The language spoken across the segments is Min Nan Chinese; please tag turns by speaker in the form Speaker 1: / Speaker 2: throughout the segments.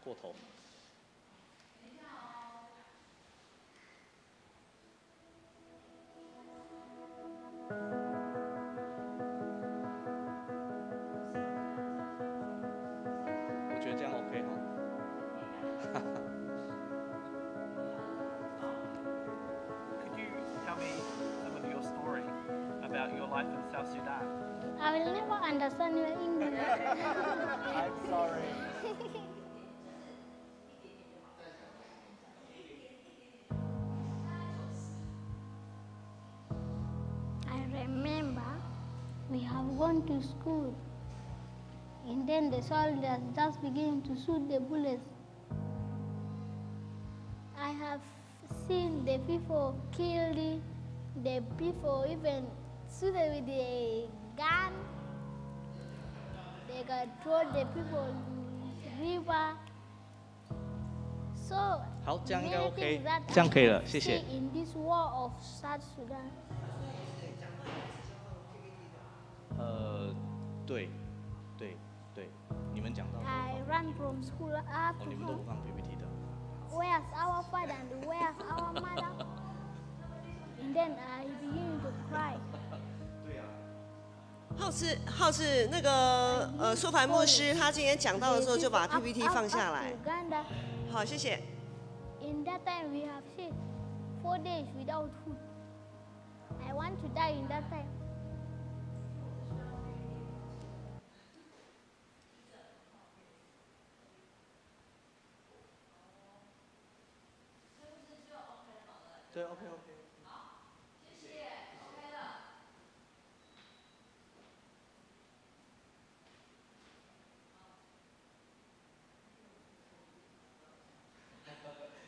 Speaker 1: 過頭。我覺得這樣 OK 哈。
Speaker 2: Could you tell me some of your story about your life in South Sudan?
Speaker 3: I will never understand your English.
Speaker 2: I'm sorry.
Speaker 3: I remember we have gone to school, and then the soldiers just begin to shoot the bullets. I have seen the people killed, the people even shooted with the gun. They got throw the people in river. So
Speaker 1: 好，這樣應該
Speaker 3: many
Speaker 1: OK，
Speaker 3: things that
Speaker 1: 這樣可以了，謝謝。
Speaker 3: see in this war of South Sudan.
Speaker 1: 對，對，對，你們講到。
Speaker 3: I ran from school up
Speaker 1: 哦，
Speaker 3: to
Speaker 1: 你們都不
Speaker 3: home.
Speaker 1: 放 PPT 的。
Speaker 3: Where's our father and where's our mother? And then I begin to cry.
Speaker 1: 對啊。
Speaker 4: 浩志，浩志，那個蘇凡牧師他今天講到的時候就把 PPT 放下來。
Speaker 3: Uganda.
Speaker 4: 好，謝謝。
Speaker 3: In that time we have stayed 4 days without food. I want to die in that time.
Speaker 1: 對，OK OK。
Speaker 5: 好，謝謝，OK 了。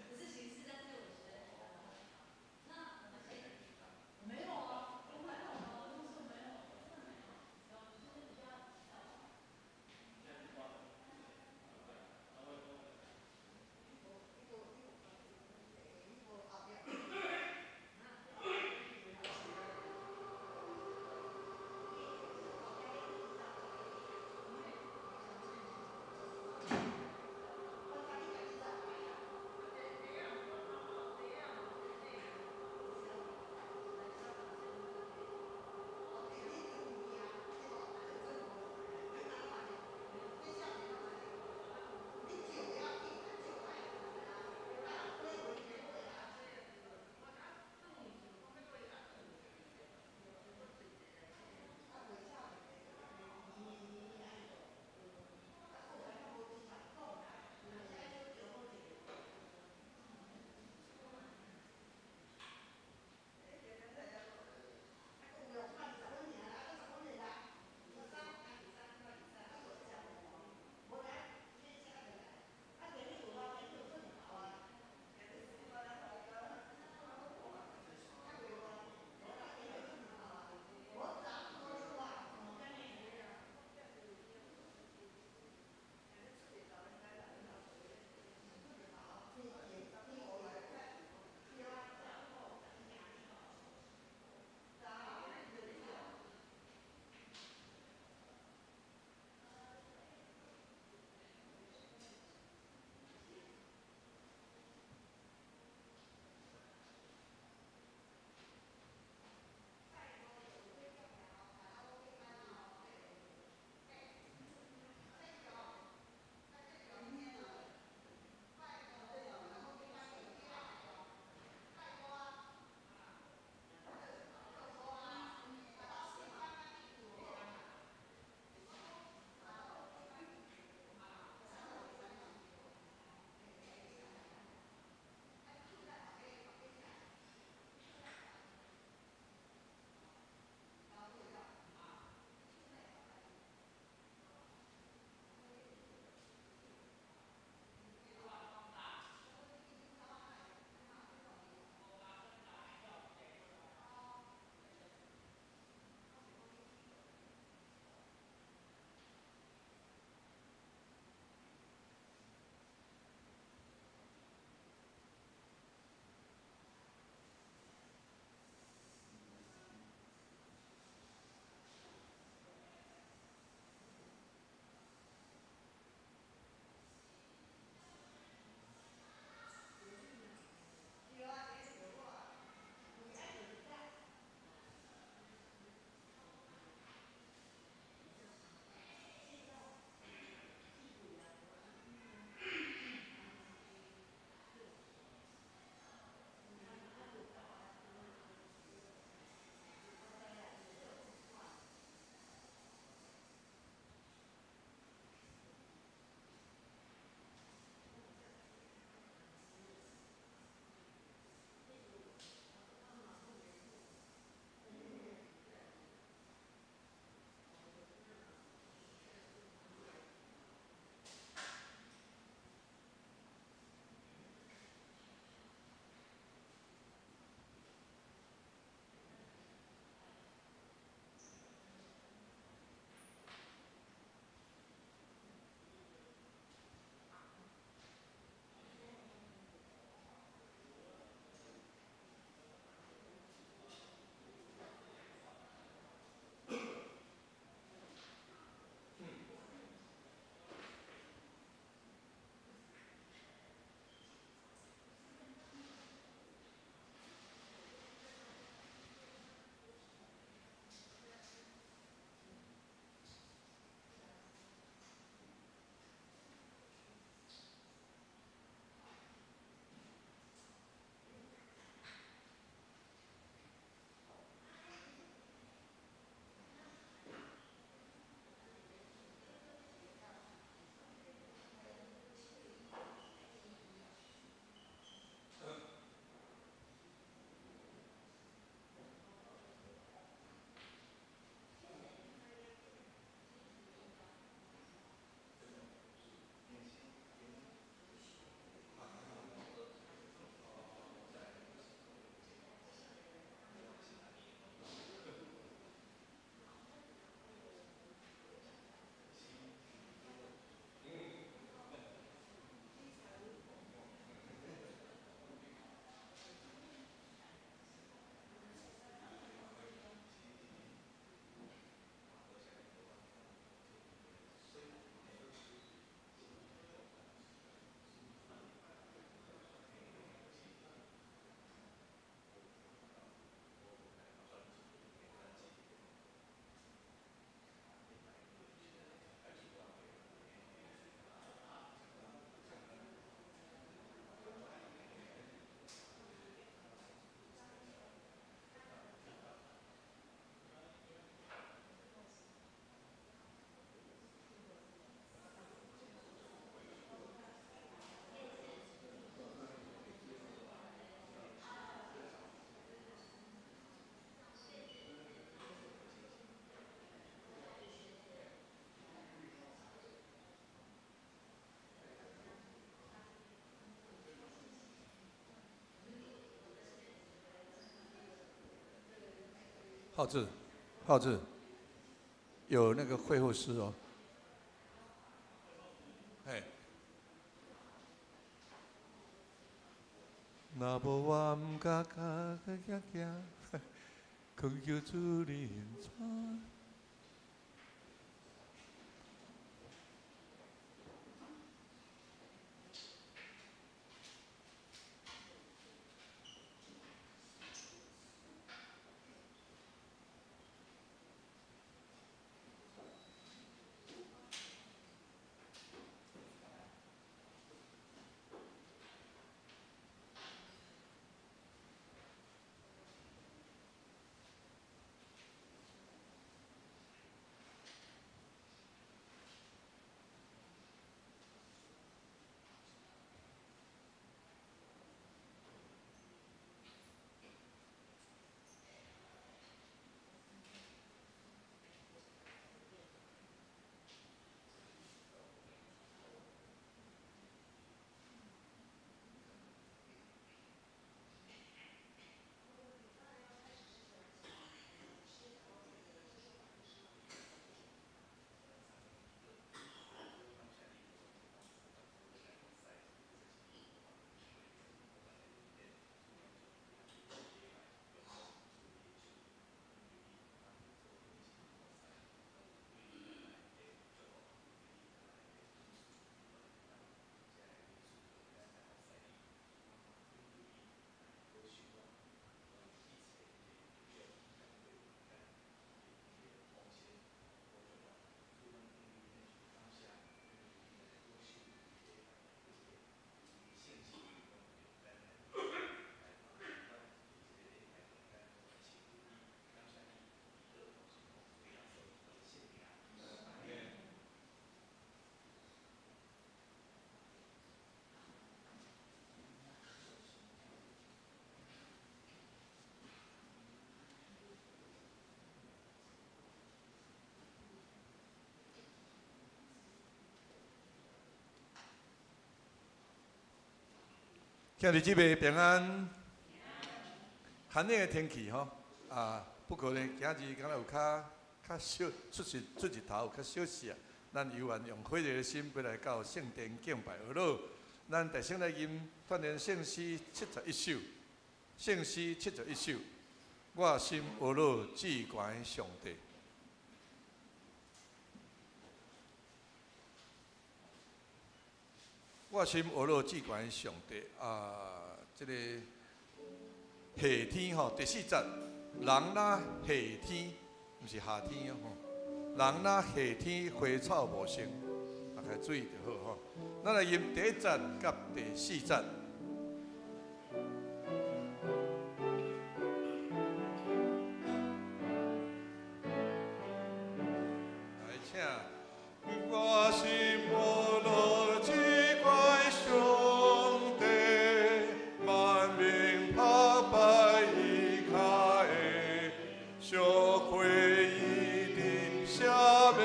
Speaker 5: 不是形式，但是我覺得，那我們先，沒有啊，我沒有啊，我說沒有，真的沒有，就是比較小。
Speaker 6: 浩志，浩志，有那个会后诗哦。嘿。若无我毋敢行行行，恳求主怜悯。兄弟姊妹平安。寒冷的天气吼，啊，不过呢，今日敢若有较较少出日出日头，有较少时啊。咱犹原用火热的心，欲来到圣殿敬拜阿老。咱大声来吟锻炼圣诗71首，圣诗71首。我心阿老至悬上帝。我心阿老至悬上帝啊！这个夏天吼，第四节，人若夏天，毋是夏天哦吼。人若夏天花草无生，大家注意就好吼。咱来吟第一节佮第四节。来，请。我心阿罗至悬上帝，万民拍拜伊跤下，小会伊伫下面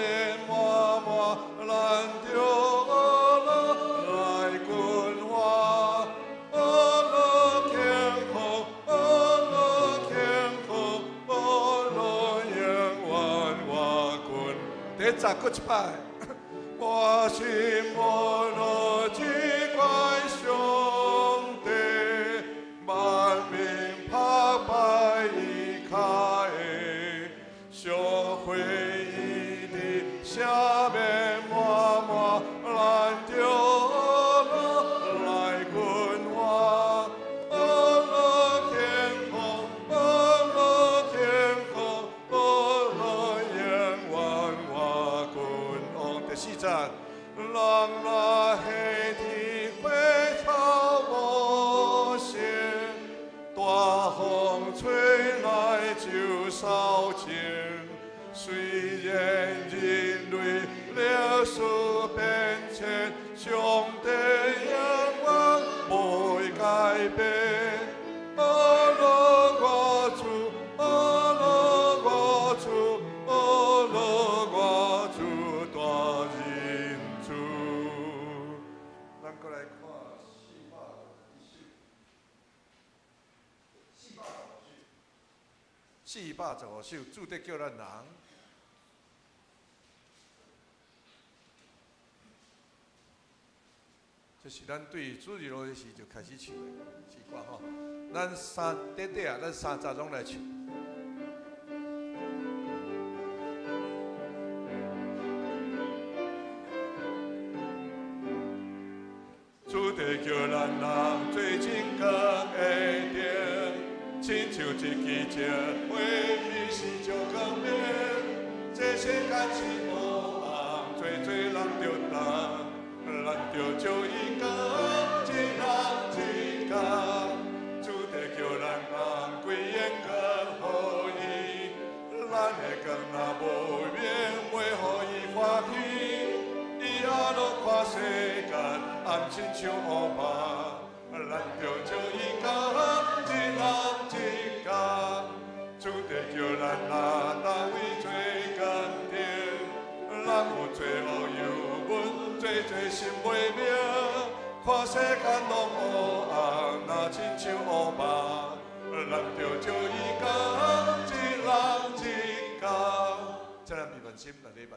Speaker 6: 满满，咱著阿罗来君王，阿罗天空，阿罗天空，阿罗永远我君。第一节阁一摆。我心阿罗至悬上帝，万民拍拜伊跤下，小会伊伫下面满满，咱著阿罗来君王，阿罗天空，阿罗天空，阿罗永远我君王。第四节，人若夏天花草无生，大风吹来就扫净。虽然人类历史变迁，上帝永远无会改变。阿罗我主，阿罗我主，阿罗我主大仁慈。咱阁来看451首， 415首，主伫叫咱人。這是咱對主日落時就開始唱的詩歌吼。咱三短短啊，咱三節攏來唱。主伫叫咱人做真光的燈，親像一支石花，美是照光明。這世間是黑暗，濟濟人著同，咱著照伊光，一人一工。主伫叫咱人歸榮光予伊，咱的光若無明，袂予伊歡喜。伊也落看世間，暗親像烏夢，咱著照伊光，一人一工。主伫叫咱若逐位做坚定，人有罪惡油溫，濟濟心袂明。看世間攏烏暗，若親像烏夢，咱著照伊光，一人一工。請咱閉目心來禮拜。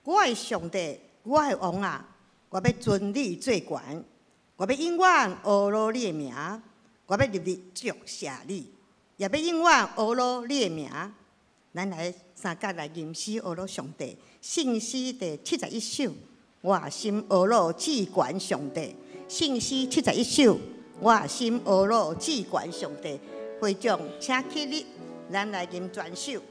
Speaker 7: 我的上帝，我的王啊，我欲尊你做悬，我欲永远阿罗你的名，我欲日日祝谢你，也欲永远阿罗你的名。咱来三角来吟诗阿罗上帝，圣诗第71首，我心阿罗至悬上帝。圣诗71首，我心阿罗至悬上帝。会长，请起立，咱来吟全首。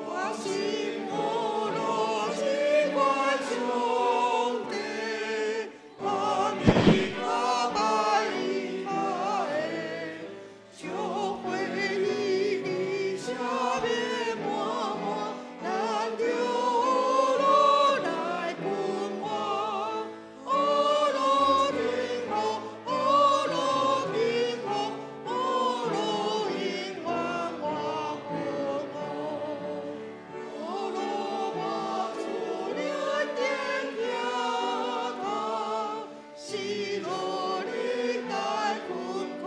Speaker 6: 我心阿罗至悬上帝，阿弥陀拜他的，小会伊的下面满满，咱着阿罗来君王，阿罗天父，阿罗天父，阿罗永远我君王。阿罗我主恩典听他，失落历代困苦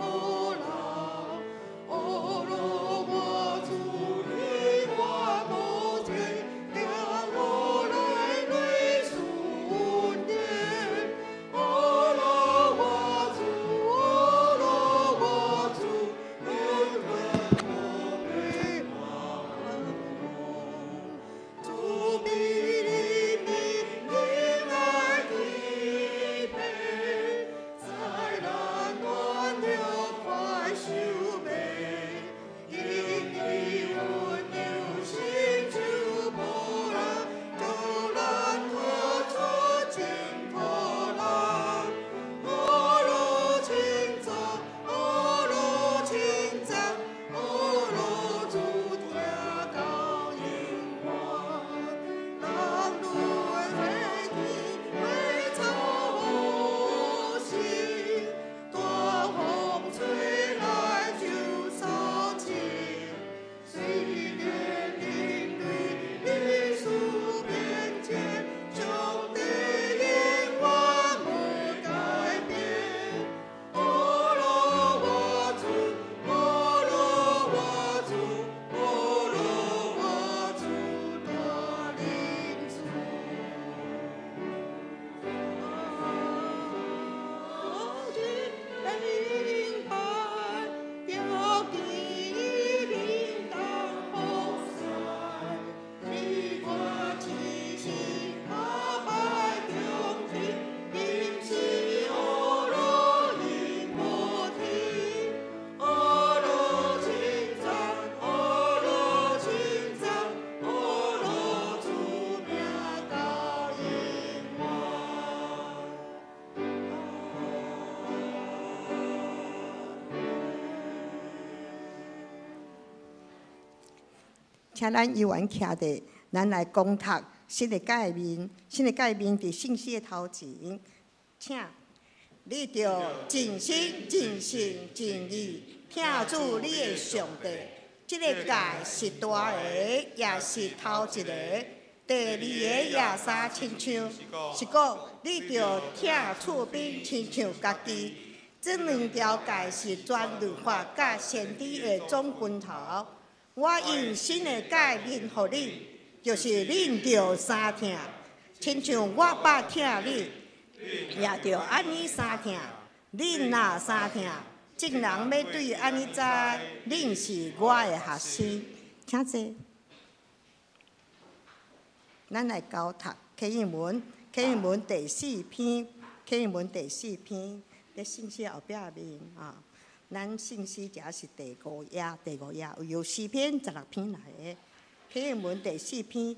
Speaker 6: 人。阿罗我主你我无情，听我来泪顺典。阿罗我主，阿罗我主，永远无变主比你命，你爱的配，灾难断了快收尾，因伊温柔成就无人，救咱脱出净土人。阿罗称赞，阿罗称赞，阿罗主听到永远。人论火天，火草无心，大风吹来就扫尽。虽然人类历史变迁，上帝永远无改变。阿罗我主，阿罗我主，阿罗我主大灵主。明白，调记铃铛好赛，你我齐心阿拜中天，今是阿罗永无天，阿罗称赞，阿罗称赞，阿罗主名到永远。
Speaker 7: 请咱犹原徛伫，咱来讲读新的诫命，新的诫命伫圣诗的头前，请你著尽心、尽性、尽意疼主你的上帝。这个诫是大个，也是头一个。第二个也相亲像，是讲你著疼厝边亲像家己。这两条诫是全律法佮先知的总归头。我用新的诫命予恁，就是恁著相疼，亲像我捌疼恁，也著按呢相疼。恁若相疼，众人欲对按呢知，恁是我的学生。请坐。咱来交读启应文，启应文第四篇，启应文第四篇，伫圣诗后壁面啊。咱圣诗遮是第五页，第五页由诗篇16篇来的。启应文第四篇，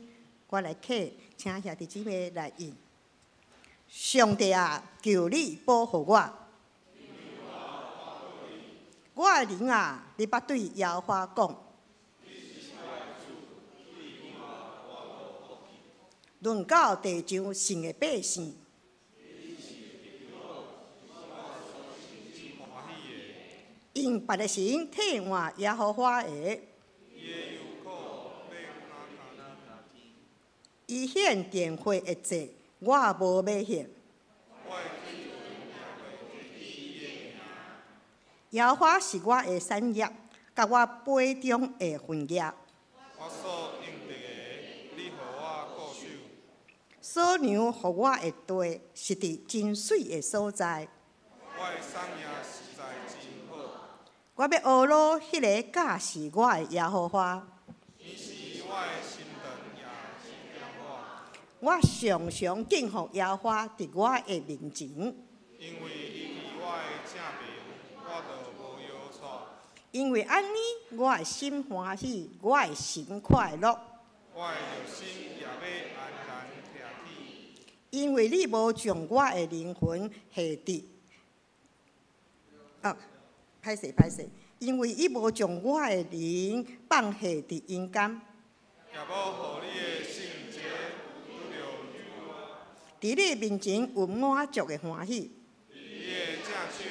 Speaker 7: 我来启，请兄弟姊妹来印。上帝啊，求你保护我。我的灵啊，你捌对耶和华讲。论到地上神的百姓，用别的神替换耶和华的，伊献奠火的祭，我无欲献。耶和華是我的產業，佮我杯中的分業。
Speaker 6: 我所應得的，你予我顧守。
Speaker 7: 所量予我的地，是佇真媠的所在。
Speaker 6: 我的產業實在真好。
Speaker 7: 我欲呵咾彼个教示我的耶和華。
Speaker 6: 伊是我的心腸也指點我。
Speaker 7: 我常常敬奉耶和華佇我的面前。
Speaker 6: 因為伊佇我的正爿，我就無搖掣。
Speaker 7: 因為按呢，我的心歡喜，我的心快樂。
Speaker 6: 我的肉身也欲安然徛起。
Speaker 7: 因為你無將我的靈魂下佇，啊，歹勢歹勢，因為伊無將我的靈放下佇陰間。
Speaker 6: 也無予你的聖者拄著朽爛。
Speaker 7: 佇你面前有滿足的歡喜。
Speaker 6: 佇你的正手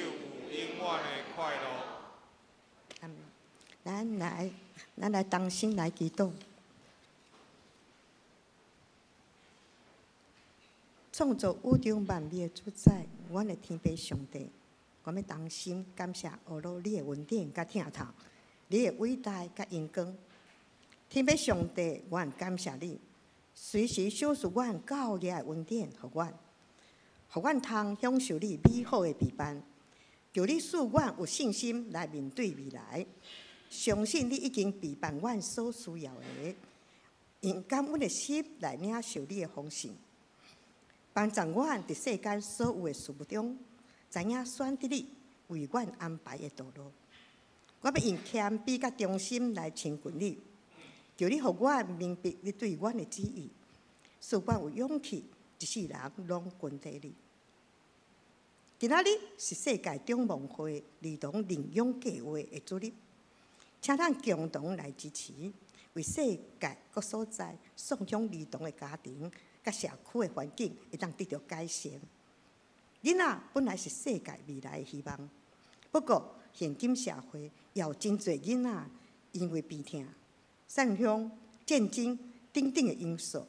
Speaker 6: 有永遠的快樂。
Speaker 7: 咱來同心來祈禱。創造宇宙萬物的主宰，阮的天父上帝，我欲同心感謝呵咾你的恩典佮疼痛，你的偉大佮榮光。天父上帝，阮感謝你，隨時賞賜阮夠額的恩典，予阮，予阮通享受你美好的備辦。求你賜阮有信心來面對未來，相信你已經備辦阮所需要的，用感恩的心來領受你的豐盛。幫助阮佇世間所有的事物中，知影選擇你為阮安排的道路。我欲用謙卑佮忠心來親近你，求你予阮明白你對阮的旨意，使阮有勇氣一世人攏跟綴你。今仔日是世界展望會兒童認養計畫的主日，請咱共同來支持，為世界各所在送養兒童的家庭佮社區的環境會當得著改善。囡仔本來是世界未來的希望，不過現今社會也有真濟囡仔因為病痛、散鄉、戰爭等等的因素，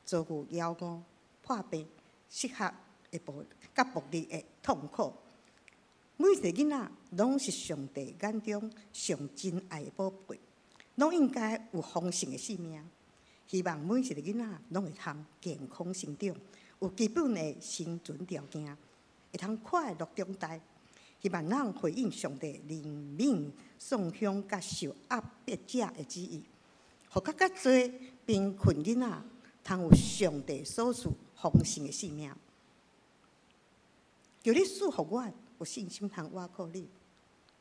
Speaker 7: 遭遇枵餓、破病、失學的暴佮暴力的痛苦。每一個囡仔攏是上帝眼中上珍愛的寶貝，攏應該有豐盛的生命。希望每一個囡仔攏會通健康成長，有基本的生存條件，會通快樂長大。希望咱回應上帝憐憫送養佮受壓迫者的旨意，予較較濟貧困囡仔通有上帝所賜豐盛的生命。求你賜予阮有信心通倚靠你，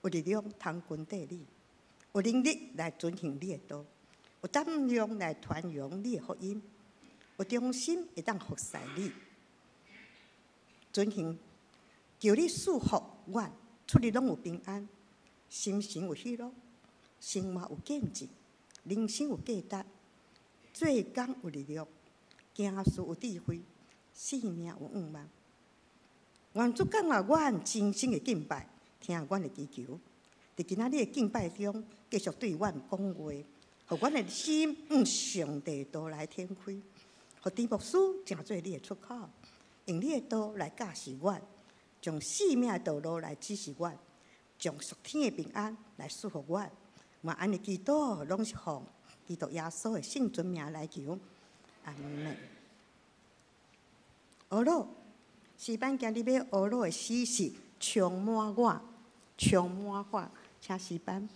Speaker 7: 有力量通跟綴你，有能力來遵行你的道，有膽量來傳揚你的福音，有忠心會當服侍你，遵行。求你賜福阮，出入攏有平安，心神有喜樂，生活有見證，人生有價值，做工有力量，行事有智慧，生命有盼望。願主感謝阮真心的敬拜，聽阮的祈求。佇今仔日的敬拜中，繼續對阮講話，予阮的心向上帝道來展開，予甜牧師成做你的出口，用你的道來教示阮，將生命的道路來指示阮，將屬天的平安來賜予阮。嘛按呢祈禱，攏是奉基督耶穌的聖尊名來求，阿們。呵咾，詩班今日欲呵咾的詩是充滿我，充滿我，請詩班。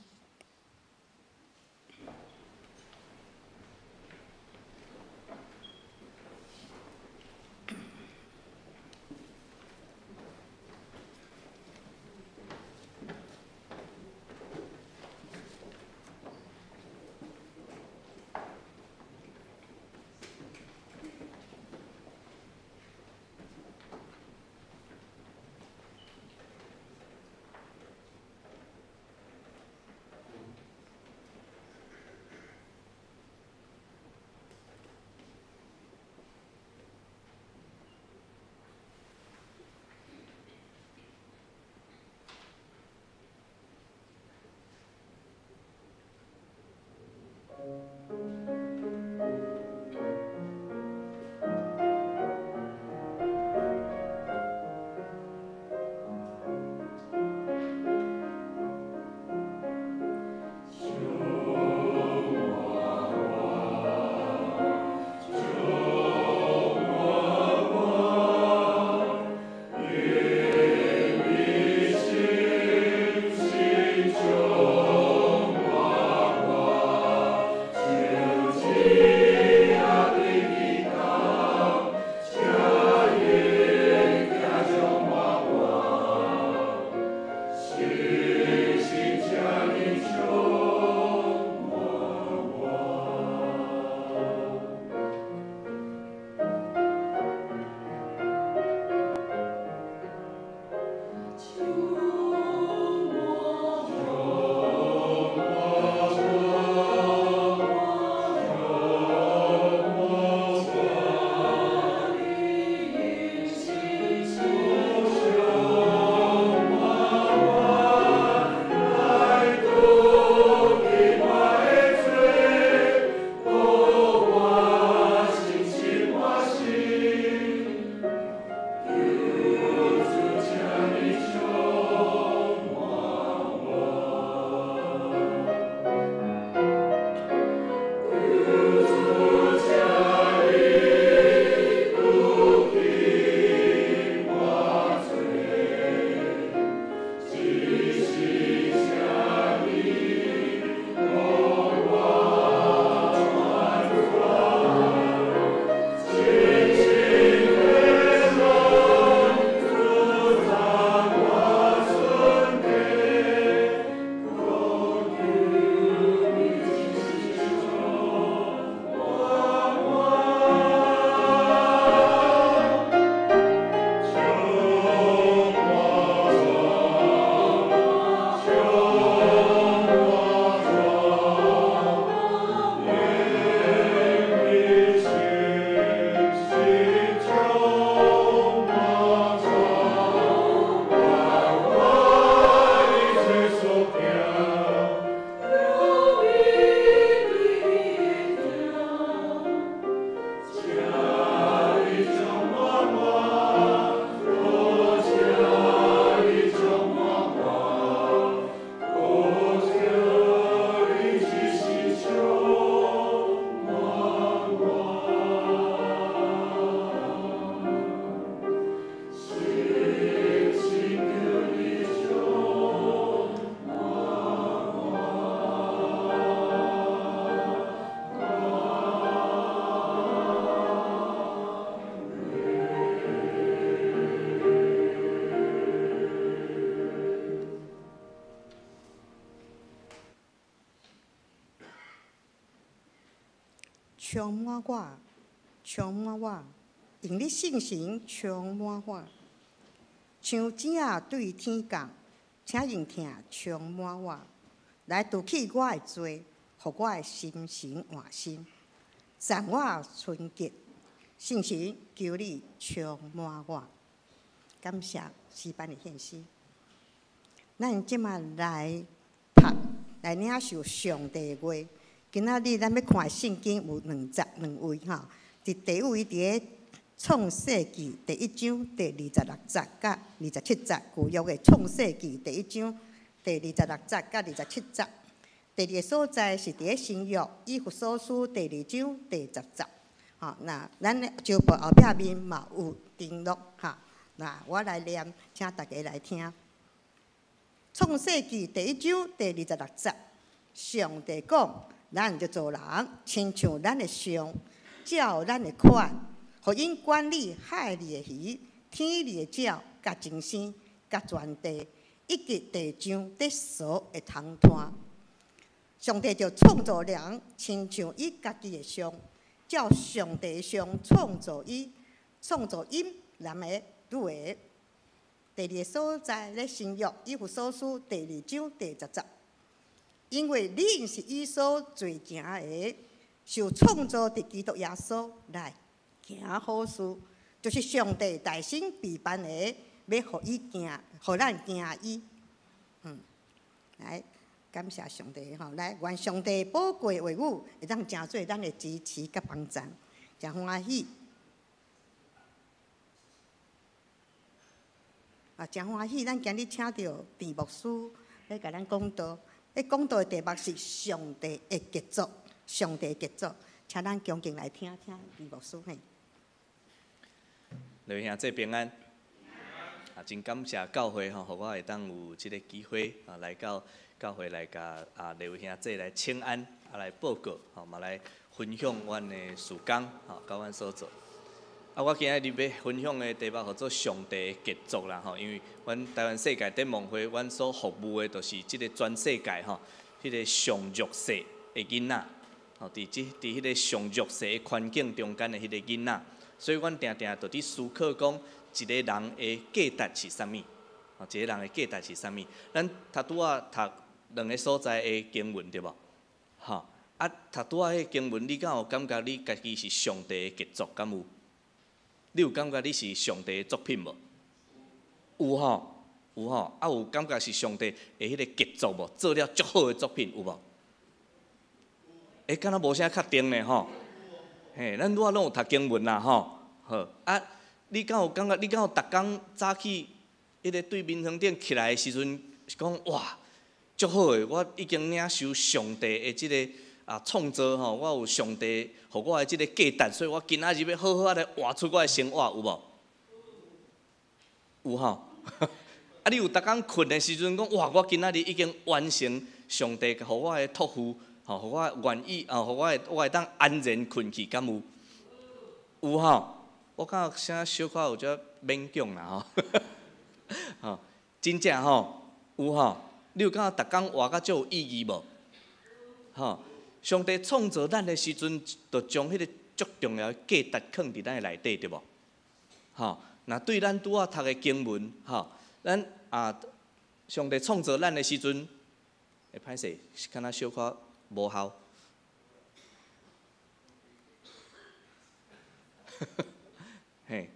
Speaker 7: 充滿我，充滿我，用你聖神充滿我，像井仔對天降，請用疼充滿我，來除去我的罪，予我的心神換新，讚我純潔，聖神求你充滿我。感謝詩班的獻詩。咱這馬來讀來領受上帝的話。今仔日咱欲看的聖經有兩節兩位吼，佇第一位佇咧創世記第一章第二十六節佮二十七節，舊約的創世記第一章第二十六節佮二十七節。第二个所在是佇咧新約以弗所書第二章第十節。吼，那咱的招牌後壁面嘛有登錄哈。那我來念，請大家來聽。創世記第一章第二十六節，上帝講：咱就造人，親像咱的像，照咱的款，予𪜶管理海裡的魚、天裡的鳥、佮眾星、佮全地，以及地上咧趖的蟲豸。上帝就創造人，親像伊家己的像，照上帝的像創造伊，創造𪜶男的、女的。第二个所在咧，新約以弗所書第二章第十節，因為恁是伊所造成的，受創造佇基督耶穌內行好事，就是上帝大先備辦的，欲予伊行，予咱行伊。來感謝上帝吼，來願上帝寶貴話語會當成做咱的支持佮幫助，誠歡喜。啊，誠歡喜！咱今日請著鄭牧師來共咱講道。彼講道的題目是上帝的傑作，上帝的傑作，請咱恭敬來聽聽鄭牧師嘿。
Speaker 1: 各位兄弟平安。啊，真感謝教會吼，予我會當有這个機會啊，來到教會來共啊各位兄弟來請安，啊來報告，吼嘛來分享阮的事工，吼，佮阮所做。啊，我今仔日欲分享的題目號做上帝的傑作啦吼，因為阮台灣世界展望會，阮所服務的就是這个全世界吼，彼个上弱勢的囡仔，吼，佇這佇彼个上弱勢的環境中間的彼个囡仔，所以阮定定就佇思考講，一个人的價值是啥物？吼，一个人的價值是啥物？咱頭拄仔讀兩個所在的經文對無？吼，啊，讀拄仔彼个經文，你敢有感覺你家己是上帝的傑作？敢有？你有感覺你是上帝的作品無？有吼，有吼，啊有感覺是上帝的彼个傑作無？做了足好的作品有無？欸，敢若無啥確定呢吼。嘿，咱拄仔攏有讀經文啦吼。好，啊，你敢有感覺？你敢有逐工早起，彼个對眠床頂起來的時陣，是講哇，足好的，我已經領受上帝的這个啊，創造吼，我有上帝予我的這个價值，所以我今仔日欲好好仔來活出我的生活，有無？有吼。啊，你有逐工睏的時陣講，哇，我今仔日已經完成上帝予我的託付，吼，予我願意啊，予我會我會當安然睏去，敢有？有吼。我感覺啥小可有遮勉強啦吼。吼，真正吼，有吼。你有感覺逐工活甲足有意義無？吼。上帝創造咱的時陣，就將彼个足重要的價值囥佇咱的內底，對無？吼，若對咱拄仔讀的經文，吼，咱啊，上帝創造咱的時陣，會歹勢，敢若小可無效。嘿，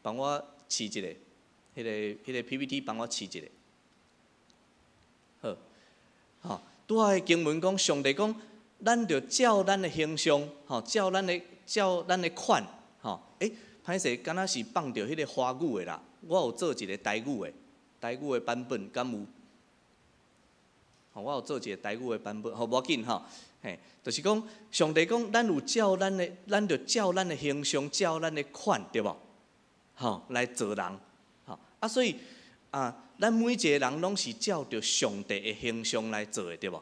Speaker 1: 幫我試一下，彼个 PPT 幫我試一下。好，吼，拄仔的經文講，上帝講。咱著照咱的形象，吼，照咱的款，吼，欸，歹勢，敢若是放著彼个華語的啦。我有做一个台語的版本，敢有？吼，我有做一个台語的版本，吼，無要緊吼，嘿，就是講，上帝講，咱有照咱的，咱著照咱的形象，照咱的款，對無？吼，來造人，吼，啊，所以啊，咱每一個人攏是照著上帝的形象來造的，對無？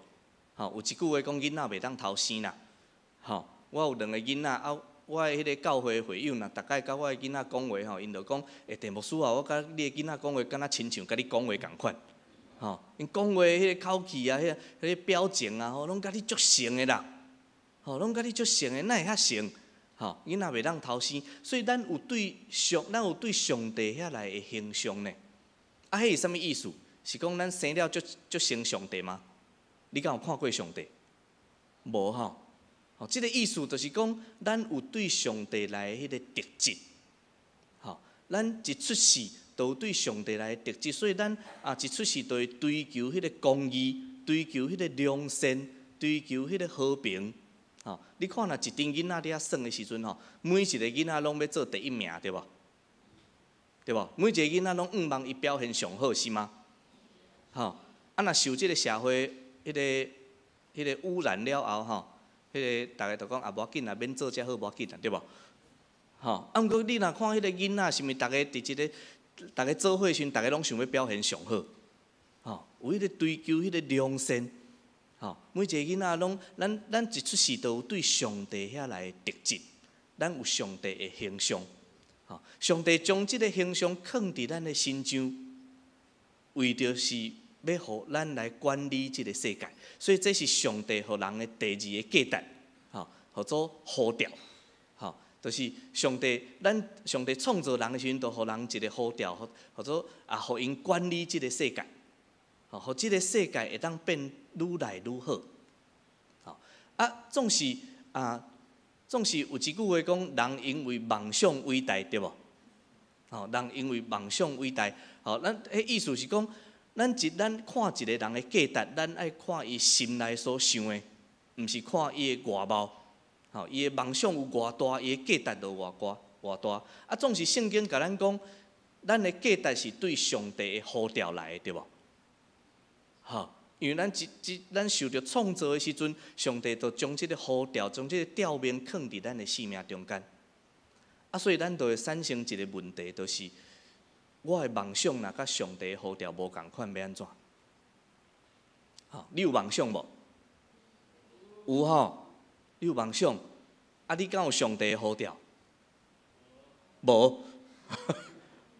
Speaker 1: 吼，有一句話講，囡仔袂當偷生啦。吼，我有兩个囡仔，啊，我的彼个教會會友若逐擺佮我的囡仔講話吼，𪜶就講，欸，鄭牧師啊，我佮你的囡仔講話，敢若親像佮你講話仝款。吼，𪜶講話彼个口氣啊，彼个表情啊，吼，攏佮你足像的啦。吼，攏共你足像的，哪會較像？吼，囡仔袂當偷生，所以咱有對上帝遐來的形象呢。啊，彼是啥物意思？是講咱生了足足像上帝嗎？你敢有看過上帝？無吼。吼，這個意思就是講，咱有對上帝來的彼個特質。吼，咱一出世就有對上帝來的特質，所以咱啊一出世就會追求彼個公義，追求彼個良善，追求彼個和平。吼，你看若一陣囡仔佇遐耍的時陣吼，每一個囡仔攏欲做第一名，對無？對無？每一個囡仔攏向望伊表現上好，是嗎？吼，啊若受這個社會彼個污染了後吼，彼個逐家就講啊，無要緊啦，免做遮好，無要緊啦，對無？吼，啊，毋過你若看彼個囡仔，是毋是逐家佇這個，逐家做伙時陣，逐家攏想欲表現上好？吼，有彼個追求彼個良善。吼，每一個囡仔攏，咱一出世就有對上帝遐來的特質，咱有上帝的形象。吼，上帝將這個形象囥佇咱的身上，為著是欲予咱來管理這個世界，所以這是上帝予人的第二個價值，吼，號做呼召，吼，就是上帝，咱上帝創造人的時陣，就予人一個呼召，號做啊，予𪜶管理這個世界。吼，予這個世界會當變愈來愈好。吼，啊，總是有一句話講，人因為夢想偉大，對無？吼，人因為夢想偉大。吼，咱彼意思是講，咱看一個人的價值，咱愛看伊心內所想的，毋是看伊的外貌。吼，伊的夢想有偌大，伊的價值就偌大偌大。啊，總是聖經共咱講，咱的價值是對上帝的呼召來的，對無？吼，因為咱受著創造的時陣，上帝就將這個呼召、將這個召命囥佇咱的生命中間。啊，所以咱就會產生一個問題，就是我的夢想若佮上帝的呼召無仝款，欲按怎？吼，你有夢想無？有吼，你有夢想，啊，你敢有上帝的呼召？無。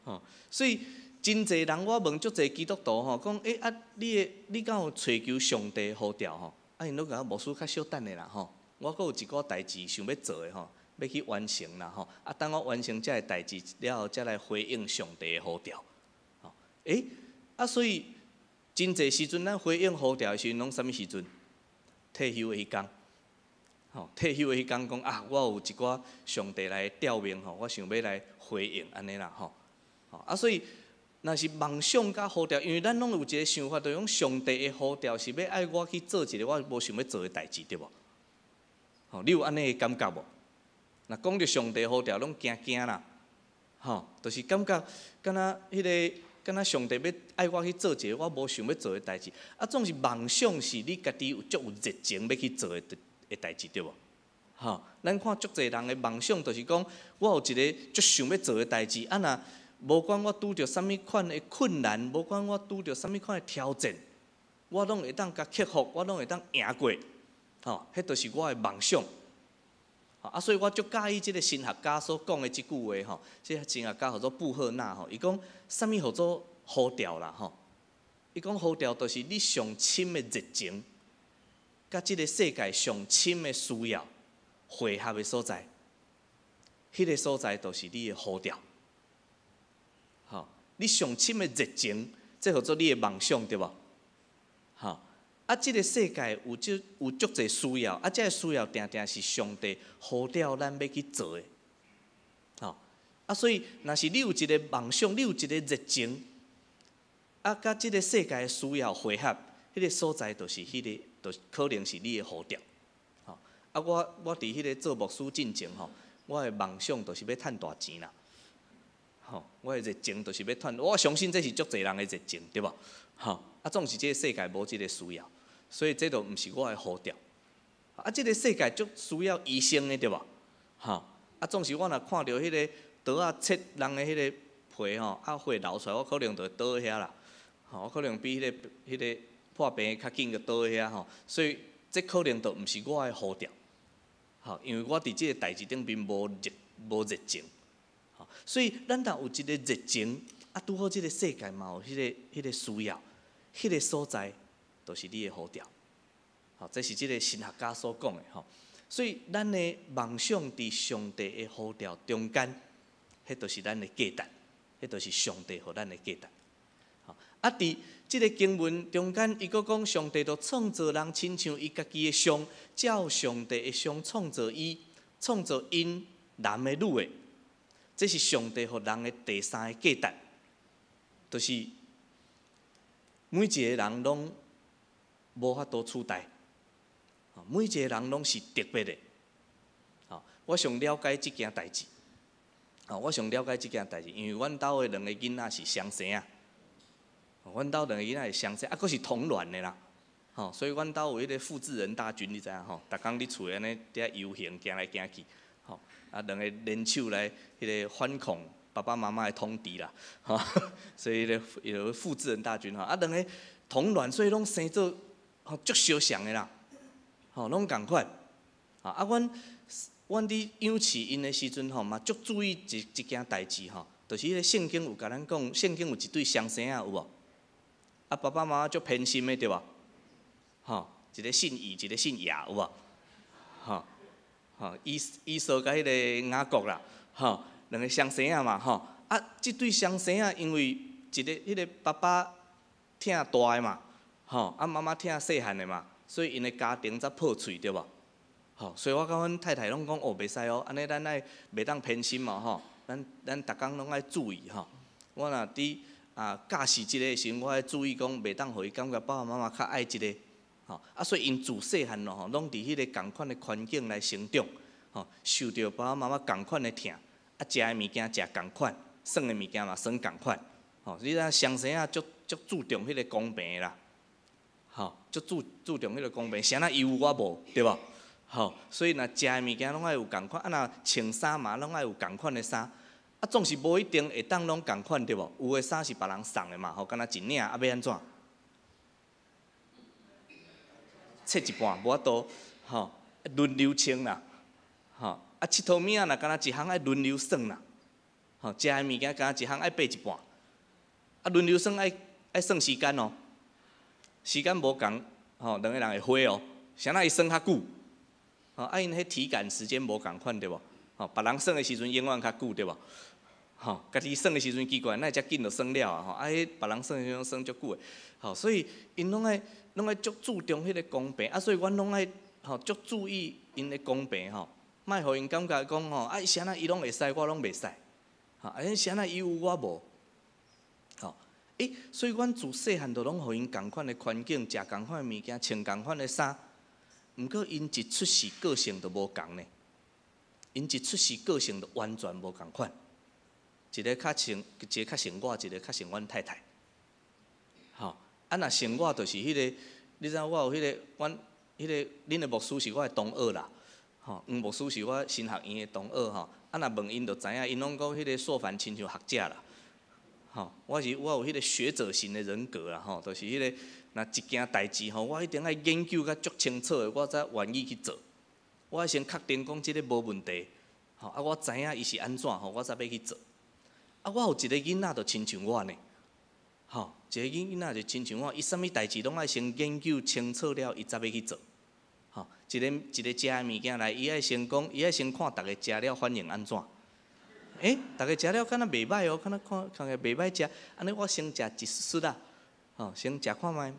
Speaker 1: 吼，所以真濟人我問足濟基督徒吼，講欸啊，你敢有揣求上帝的呼召吼？啊，𪜶攏共我牧師較小等下啦吼，我閣有一寡代誌想欲做的吼，欲去完成啦吼。啊，等我完成這个代誌了後，才來回應上帝的呼召。吼，欸，啊，所以真濟時陣咱回應呼召的時陣，攏啥物時陣？退休的彼工。吼，退休的彼工講啊，我有一寡上帝來召命吼，我想欲來回應按呢啦吼。啊，所以若是夢想佮呼召，因為咱攏有一個想法，就是講上帝的呼召是欲愛我去做一個我無想欲做的代誌，對無？吼，你有按呢的感覺無？若講著上帝呼召，攏驚驚啦，吼，就是感覺敢若彼個，敢若上帝欲愛我去做一個我無想欲做的代誌。啊，總是夢想是你家己有足有熱情欲去做的代誌，對無？吼，咱看足濟人的夢想，就是講我有一個足想欲做的代誌，啊若無管我拄著啥物款的困難，無管我拄著啥物款的挑戰，我攏會當共克服，我攏會當贏過，吼，彼就是我的夢想。啊，所以我足佮意這個神學家所講的這句話吼，這個神學家號做布赫納吼，伊講啥物號做呼召啦吼？伊講呼召就是你上深的熱情，佮這個世界上深的需要匯合的所在，彼個所在就是你的呼召。吼，你上深的熱情，這號做你的夢想，對無？吼，啊，這個世界有足濟需要，啊，這个需要定定是上帝呼召咱欲去做的。吼，啊，所以若是你有一個夢想，你有一個熱情，啊，佮這個世界的需要匯合，彼個所在就是彼個，就可能是你的呼召。吼，啊，我佇彼個做牧師進前吼，我的夢想就是欲趁大錢啦。吼，我的熱情就是欲趁，我相信這是足濟人的熱情，對無？吼，啊，總是這個世界無這個需要，所以這就毋是我的呼召。啊，這個世界足需要醫生的，對無？吼，啊，總是我若看著彼個刀仔切人的彼個皮吼，啊，血流出來，我可能就會倒遐啦。吼，我可能比彼個破病較緊就倒遐吼，所以這可能就毋是我的呼召。吼，因為我佇這個代誌頂面無熱情。所以，咱若有一個熱情，啊，拄好這個世界嘛有彼個需要，彼個所在，就是你的呼召。吼，這是這個神學家所講的吼。所以咱的夢想佇上帝的呼召中間，彼就是咱的價值，彼就是上帝予咱的價值。啊，佇這个經文中間，伊閣講上帝就創造人親像伊家己的像，照上帝的像創造伊，創造𪜶男的女的。這是上帝予人的第三個價值，就是每一個人攏無法度取代，每一個人攏是特別的。我上了解這件代誌，我上了解這件代誌，因為阮兜的兩个囡仔是雙生仔。阮兜兩个囡仔是雙生，啊，閣是同卵的啦，吼，所以阮兜有彼个複製人大軍，你知影吼？逐工佇厝內按呢佇遐遊行，行來行去，吼，啊，兩个聯手來彼个反抗爸爸媽媽的統治啦，吼，所以彼个有複製人大軍吼，啊，兩个同卵，所以攏生做吼足相像的啦，吼，攏仝款，啊，阮佇養飼𪜶的時陣吼，嘛足注意一件代誌吼，就是彼个聖經有共咱講，聖經有一對雙生仔有無？啊，爸爸媽媽足偏心的對無？吼，一个姓以，一个姓亞，有無？吼，吼，以掃佮彼个雅各啦，吼，兩个雙生仔嘛，吼，啊，這對雙生仔因為一个彼个爸爸疼大的嘛，吼，啊媽媽疼細漢的嘛，所以𪜶的家庭才破碎對無？吼，所以我佮阮太太攏講哦，袂使哦，按呢咱愛袂當偏心嘛，吼，咱逐工攏愛注意吼。我若佇教示這个的時陣，我愛注意講，袂當予伊感覺爸爸媽媽較愛這个，吼，啊，所以𪜶自細漢咯吼，攏佇彼个仝款的環境來成長，吼，受著爸爸媽媽仝款的疼，啊，食的物件食仝款，耍的物件嘛耍仝款，吼，你知影雙生仔足足注重彼个公平的啦，吼，足注重彼个公平，啥人伊有我無，對無？吼，所以若食的物件攏愛有仝款，啊若穿衫嘛攏愛有仝款的衫，啊總是無一定會當攏仝款對無？有的衫是別人送的嘛，吼，敢若一領啊欲按怎？切一半無法度，吼，輪流穿啦，吼，啊𨑨迌物仔若敢若一項愛輪流耍啦，吼，食的物件敢若一項愛掰一半，啊輪流耍愛算時間哦，時間無仝，吼，兩个人會火哦，啥人伊耍較久？吼，啊，𪜶彼體感時間無仝款對無？吼，別人耍的時陣永遠較久對無？吼，家己耍的時陣奇怪，哪會遮緊就耍了啊？吼，啊，彼別人耍的時陣耍足久的，吼，所以𪜶攏愛足注重彼个公平，啊，所以阮攏愛吼足注意𪜶的公平吼，莫予𪜶感覺講吼，啊，啥人伊攏會使，我攏袂使，吼，啊，啥人伊有我無，吼，欸，所以阮自細漢就攏予𪜶仝款的環境，食仝款的物件，穿仝款的衫。毋過𪜶一出世個性就無仝呢，𪜶一出世個性就完全無仝款，一个較像，一个較像我，一个較像阮太太。吼，啊若像我就是彼个，你知影我有彼个，阮彼个恁的牧師是我的同學啦，吼，黃牧師是我神學院的同學吼，啊若問𪜶就知影，𪜶攏講彼个碩凡親像學者啦，吼，我有彼个學者型的人格啦，吼，就是彼个。若一件代誌吼，我一定愛研究甲足清楚的，我才願意去做。我愛先確定講這个無問題，吼啊，我知影伊是按怎吼，我才欲去做。啊，我有一个囡仔就親像我呢，吼，一个囡仔就親像我，伊啥物代誌攏愛先研究清楚了，伊才欲去做。吼，一个一个食的物件來，伊愛先講，伊愛先看逐个食了反應按怎。欸，逐个食了敢若袂䆀哦，敢若看看起來袂䆀食，按呢我先食一絲絲啦。吼，先食看覓，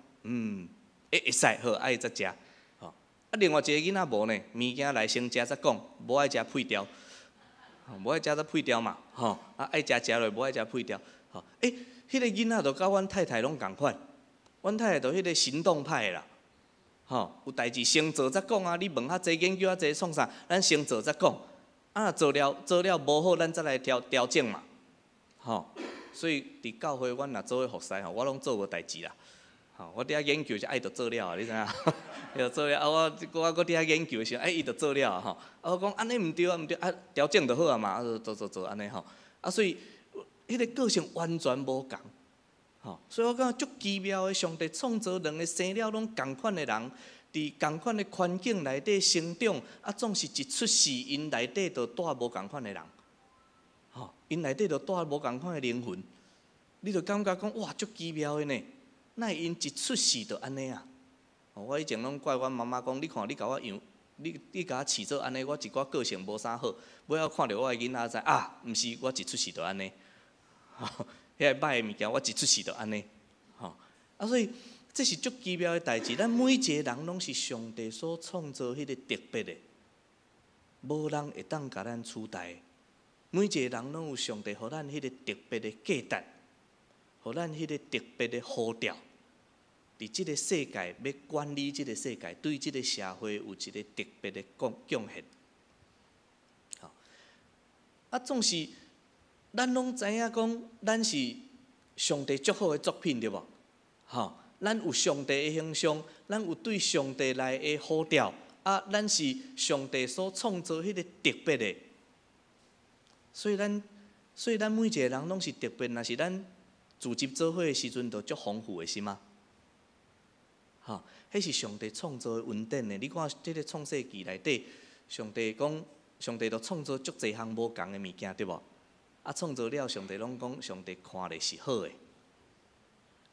Speaker 1: 欸，會使好，愛才食，吼。啊，另外一個囡仔無呢，物件來先食才講，無愛食廢掉，無愛食才廢掉嘛，吼。啊，愛食食落，無愛食廢掉，吼。欸，彼个囡仔就佮阮太太攏仝款，阮太太就彼个行動派的啦，吼。有代誌先做才講啊，你問較濟研究較濟創啥，咱先做才講，啊，若做了無好，咱再來調整嘛，吼。所以佇教會，阮若做伙服侍吼，我攏做無代誌啦。吼，我佇遐研究是愛就做了啊，你知影？伊就做了啊，我閣佇遐研究的時陣，欸，伊就做了啊吼。啊，我講按呢毋對啊，毋對啊，調整就好啊嘛，啊，就做做做按呢吼。啊，所以彼个個性完全無仝，吼。所以我感覺足奇妙的，上帝創造兩个生了攏仝款的人，佇仝款的環境內底成長，啊，總是一出世，𪜶內底就帶無仝款的人。吼，𪜶內底就帶無仝款的靈魂，你就感覺講哇，足奇妙的呢。哪會𪜶一出世就按呢啊？我以前攏怪阮媽媽講，你看你共我養你共我飼做按呢，我一寡個性無啥好，尾仔看著我的囡仔知啊，毋是我一出世就按呢，吼，遐个歹的物件我一出世就按呢，吼，啊所以這是足奇妙的代誌，咱每一个人攏是上帝所創造彼個特別的，無人會當共咱取代。每一個人攏有上帝予咱彼個特別的價值，予咱彼個特別的呼召。佇這個世界欲管理這個世界，對這個社會有一個特別的貢貢獻。啊，總是咱攏知影講，咱是上帝足好的作品，對無？吼，咱有上帝的形象，咱有對上帝來的呼召，啊，咱是上帝所創造彼個特別的。所以咱每一個人攏是特別，若是咱聚集做伙的時陣，就足豐富的，是嗎？吼，彼是上帝創造的恩典呢。你看，這個創世記內底，上帝講，上帝就創造足濟項無仝的物件，對無？啊，創造了，上帝攏講，上帝看咧是好的。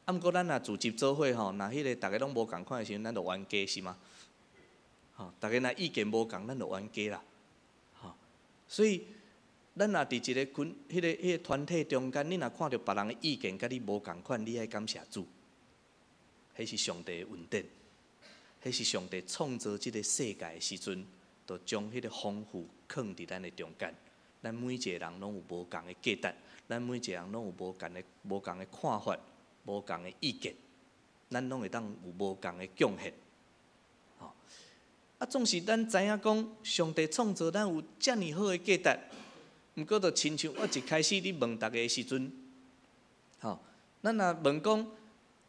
Speaker 1: 啊，毋過咱若聚集做伙吼，若彼個逐家攏無仝款的時陣，咱就冤家是嗎？吼，逐家若意見無仝，咱就冤家啦。吼，所以咱若佇一个群、彼个團體中間，你若看著別人的意見佮你無仝款，你愛感謝主。彼是上帝的恩典，彼是上帝創造這個世界的時陣，就將彼個豐富囥佇咱的中間。咱每一個人攏有無仝的價值，咱每一個人攏有無仝的看法、無仝的意見，咱攏會當有無仝的貢獻。吼，啊，總是咱知影講，上帝創造咱有遮爾好的價值，毋過就親像我一開始咧問逐家的時陣，吼，咱若問講，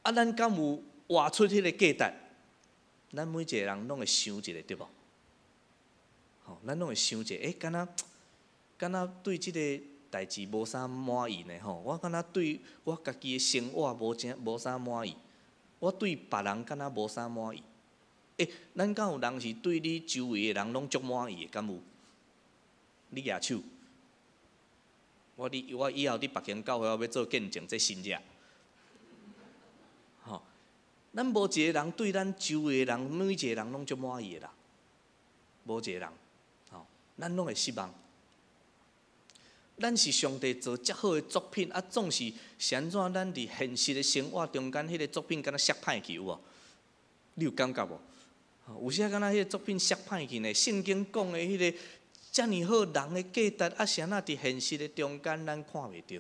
Speaker 1: 啊，咱敢有活出彼個價值？咱每一個人攏會想一下，對無？吼，咱攏會想一下，欸，敢若對這個代誌無啥滿意呢？吼，我敢若對我家己的生活無啥滿意，我對別人敢若無啥滿意。欸，咱敢有人是對你周圍的人攏足滿意的？敢有？你舉手。我以後佇別間教會，我欲做見證，這真正。吼，咱無一個人對咱周圍的人，每一個人攏足滿意的啦。無一個人，吼，咱攏會失望。咱是上帝做遮好的作品，啊，總是是按怎？咱佇現實的生活中間，彼個作品敢若摔歹去有無？你有感覺無？有時敢若彼個作品摔歹去呢？聖經講的彼個遮爾好人的價值，啊，是按怎佇現實的中間咱看袂著？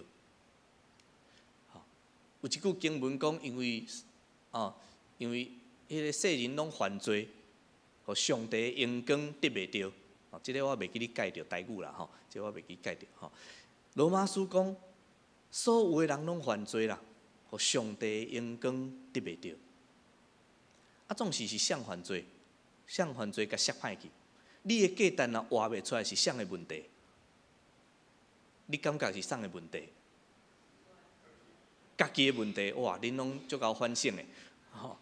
Speaker 1: 有一句經文講，因為彼個世人攏犯罪，予上帝的榮光得袂著。哦，這个我袂記咧解著台語啦，吼，這个我袂記解著吼。羅馬書講，所有的人攏犯罪啦，予上帝的榮光得袂著。啊，總是是誰犯罪？誰犯罪共摔歹去？你的價值若活袂出來，是誰的問題？你感覺是啥的問題？家己的問題，哇！恁攏足𠢕反省的，吼，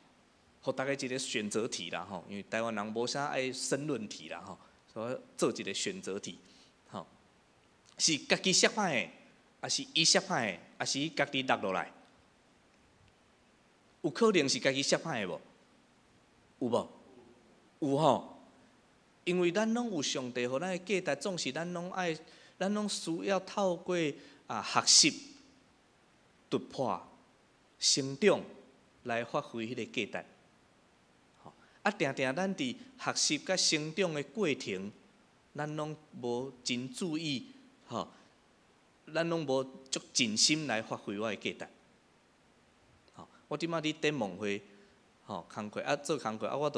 Speaker 1: 予逐家一個選擇題啦，吼，因為台灣人無啥愛申論題啦，吼，所以做一個選擇題，吼，是家己摔歹的，抑是伊摔歹的，抑是伊家己落落來？有可能是家己摔歹的無？有無？有吼，因為咱攏有上帝予咱的價值，總是咱攏愛，咱攏需要透過啊學習、突破、成長來發揮彼個價值。啊，定定咱佇學習佮成長的過程，咱攏無真注意，吼，咱攏無足盡心來發揮我的價值。吼，我這擺佇展望會，吼，工課啊做工課啊，我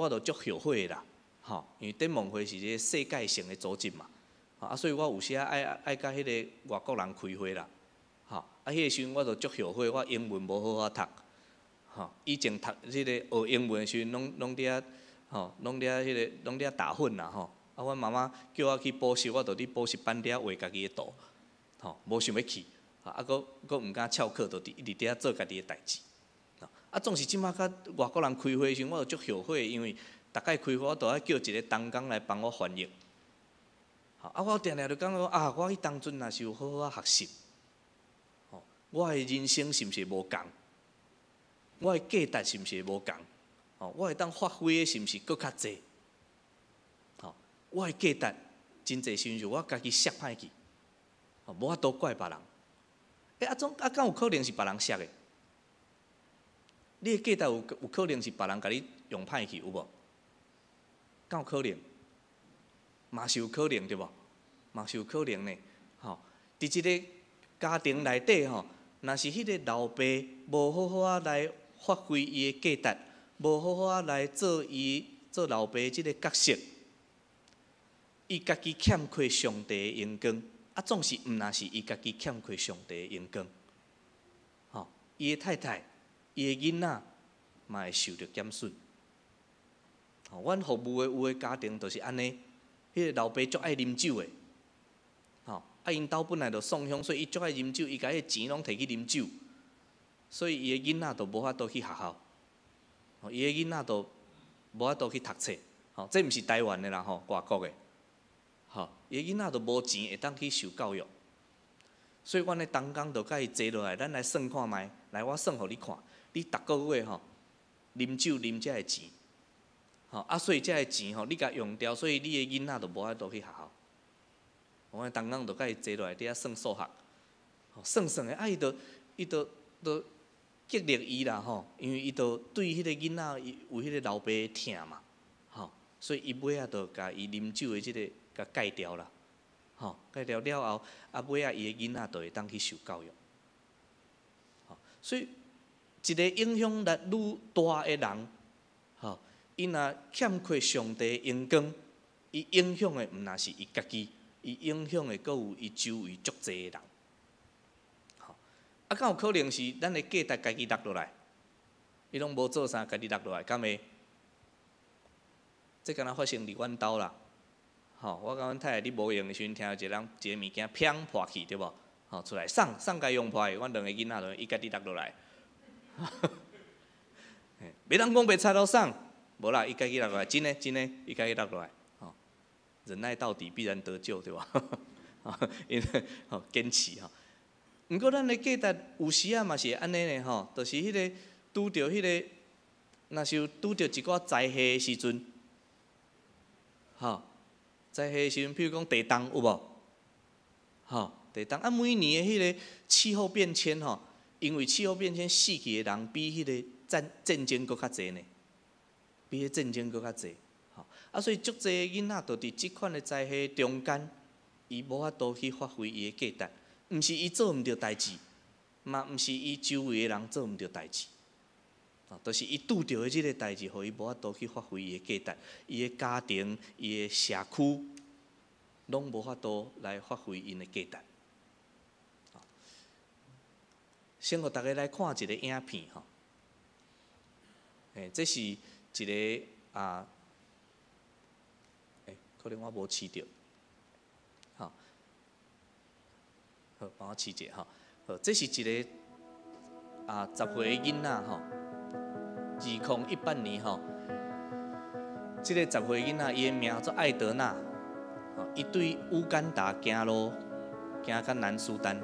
Speaker 1: 就足後悔的啦，吼，因為展望會是一個世界性的組織嘛，啊，所以我有時仔愛佮彼个外國人開會啦，吼，啊，彼个時陣我就足後悔，我英文無好好讀。吼，以前讀這个學英文的時陣，攏佇遐，吼，攏佇遐打混啦，吼。啊，阮媽媽叫我去補習，我就佇補習班佇遐畫家己的圖，吼，無想欲去，啊，閣毋敢翹課，就佇一直佇遐做家己的代誌。啊，總是這擺佮外國人開會的時陣，我就足後悔，因為逐擺開會我都愛叫一個同工來幫我翻譯。啊，我定定就感覺啊，我彼當陣若是有好好學習，吼，我的人生是毋是無仝？我的價值是毋是無仝？吼，我會當發揮的是毋是閣較濟？我的價值真濟時陣是我家己設歹去，吼，無法度怪別人。欸，啊總啊，敢有可能是別人設的？你的價值有可能是別人共你用歹去，有無？敢有可能？嘛是有可能對無？嘛是有可能呢。吼，佇這个家庭內底吼，若是彼个老爸無好好仔來發揮伊的價值，無好好仔來做伊做老爸這个角色，伊家己欠缺上帝的榮光，啊，總是毋若是伊家己欠缺上帝的榮光，吼，伊的太太、伊的囡仔嘛會受著減損。吼，阮服務的有的家庭就是按呢，彼个老爸足愛啉酒的，吼，啊，𪜶兜本來就送香，所以伊足愛啉酒，伊共彼个錢攏提去啉酒，所以伊的囡仔就無法度去學校，吼，伊的囡仔就無法度去讀冊，吼，這毋是台灣的啦，吼，外國的。吼，伊的囡仔就無錢會當去受教育，所以阮的同工就共伊坐落來，咱來算看覓，來我算予你看，你逐个月吼啉酒啉這个錢，吼啊，所以這个錢吼你共用掉，所以你的囡仔就無法度去學校。阮的同工就共伊坐落來佇遐算數學，吼算算的，啊伊就伊就就激勵伊啦吼，因為伊就對彼个囡仔有彼个老爸的疼嘛，吼，所以伊尾仔就共伊啉酒的這个。共戒掉啦，吼，戒掉了後，啊尾仔伊的囡仔就會當去受教育，吼，所以一个影響力愈大的人，吼，伊若欠缺上帝的榮光，伊影響的毋若是伊家己，伊影響的閣有伊周圍足濟的人，吼，啊，敢有可能是咱的價值家己落落來，伊攏無做啥，家己落落來，敢會？這敢若發生佇阮兜啦。吼，我佮阮太太佇無閒的時陣，聽著一个人一个物件砰破去，對無？吼，出來送送共用破的，阮兩个囡仔就伊家己落落來。袂當講袂賊囉送，無啦，伊家己落落來，真的真的，伊家己落落來。吼，忍耐到底必然得救，對無？𪜶吼堅持吼。毋過咱的價值有時仔嘛是會按呢呢吼，就是彼个拄著彼个，若是有拄著一寡災害的時陣，吼。災害的時陣，比如講地動有無？吼，地動啊，每年的彼个氣候變遷吼，因為氣候變遷死去的人比彼個戰戰爭閣較濟呢，比彼戰爭閣較濟。吼，啊，所以足濟囡仔就佇這款的災害中間，伊無法度去發揮伊的價值，毋是伊做毋著代誌，嘛毋是伊周圍的人做毋著代誌。就是伊拄著的這个代誌，予伊無法度去發揮伊的價值，伊的家庭、伊的社區，攏無法度來發揮𪜶的價值。先予大家來看一个影片吼，欸，這是一个啊，欸，可能我無試著，吼，好，幫我試者吼，好，這是一个啊10歲的囡仔吼。2018年吼，這个10歲囡仔，伊的名做艾德娜，吼，伊對烏干達行路行到南蘇丹，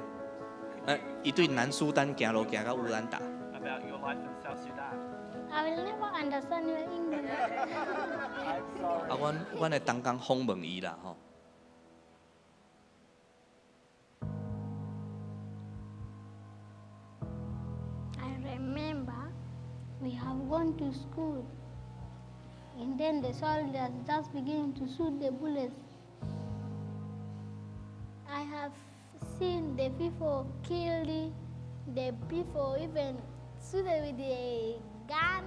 Speaker 1: 伊對南蘇丹行路行到烏干達。
Speaker 2: About your life in South Sudan.
Speaker 3: I will never understand your English.
Speaker 2: I'm sorry.
Speaker 1: 啊，阮阮的同工訪問伊啦，吼。
Speaker 3: I remember we have gone to school, and then the soldiers just begin to shoot the bullets. I have seen the people killed, the people even shooted with a gun.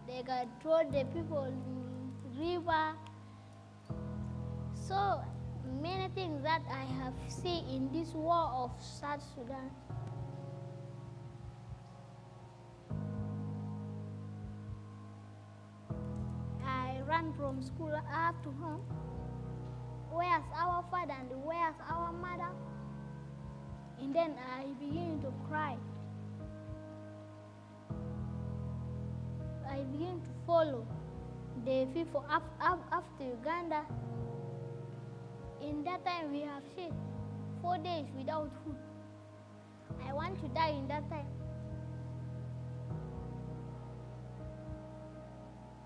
Speaker 3: They got throw the people in river. So many things that I have seen in this war of South Sudan. I ran from school up to home. Where's our father and where's our mother? And then I begin to cry. I begin to follow the people up, up, up to Uganda. In that time, we have stayed 4 days without food. I want to die in that time.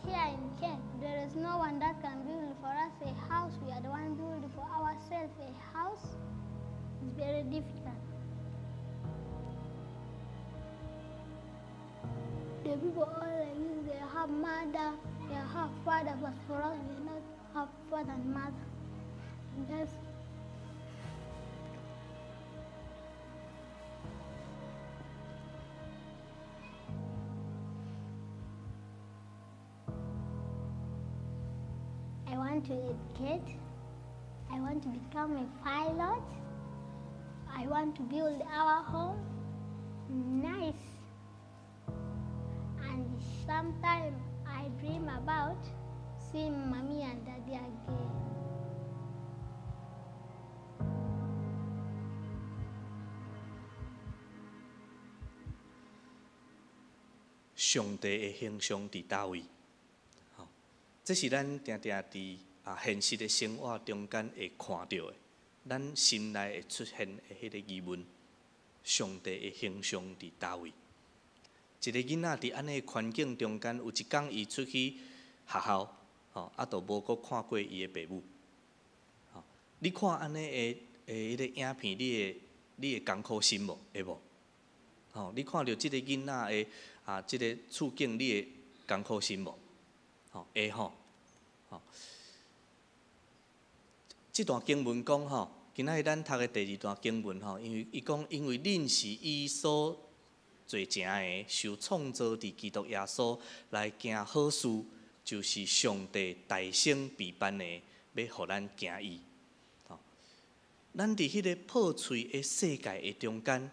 Speaker 3: Here in camp, there is no one that can build for us a house. We are the one building for ourselves a house. It's very difficult. The people all like this, they have mother, they have father, but for us, we not have father and mother. Just I want to educate. I want to become a pilot. I want to build our home nice. And sometimes I dream about seeing mommy and daddy again.
Speaker 1: 上帝的形象佇佗位？吼，這是咱定定佇現實的生活中間會看著的，咱心內會出現的彼個疑問：上帝的形象佇佗位？一個囡仔佇按呢環境中間，有一工伊出去學校，吼，啊，就無閣看過伊的爸母。吼，你看按呢的彼個影片，你會艱苦心無？會無？吼，你看著這個囡仔的這個處境，你會艱苦心無？吼，會吼。吼，這段經文講吼，今仔日咱讀的第二段經文吼，因為伊講，因為恁是伊所做成的，受創造佇基督耶穌來行好事，就是上帝大先備辦的，欲予咱行伊。吼，咱佇彼個破碎的世界的中間，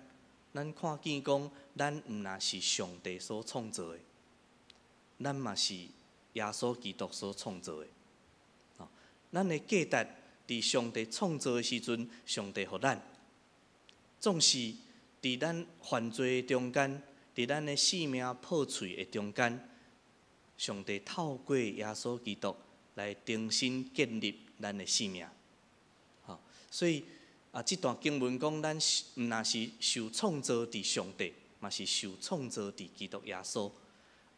Speaker 1: 咱看見講，咱毋若是上帝所創造的，咱嘛是耶穌基督所創造的。吼，咱的價值佇上帝創造的時陣，上帝予咱，總是佇咱犯罪的中間，佇咱的生命破碎的中間，上帝透過耶穌基督來重新建立咱的生命。吼，所以這段經文講，咱毋若是受創造佇上帝，嘛是受創造佇基督耶穌。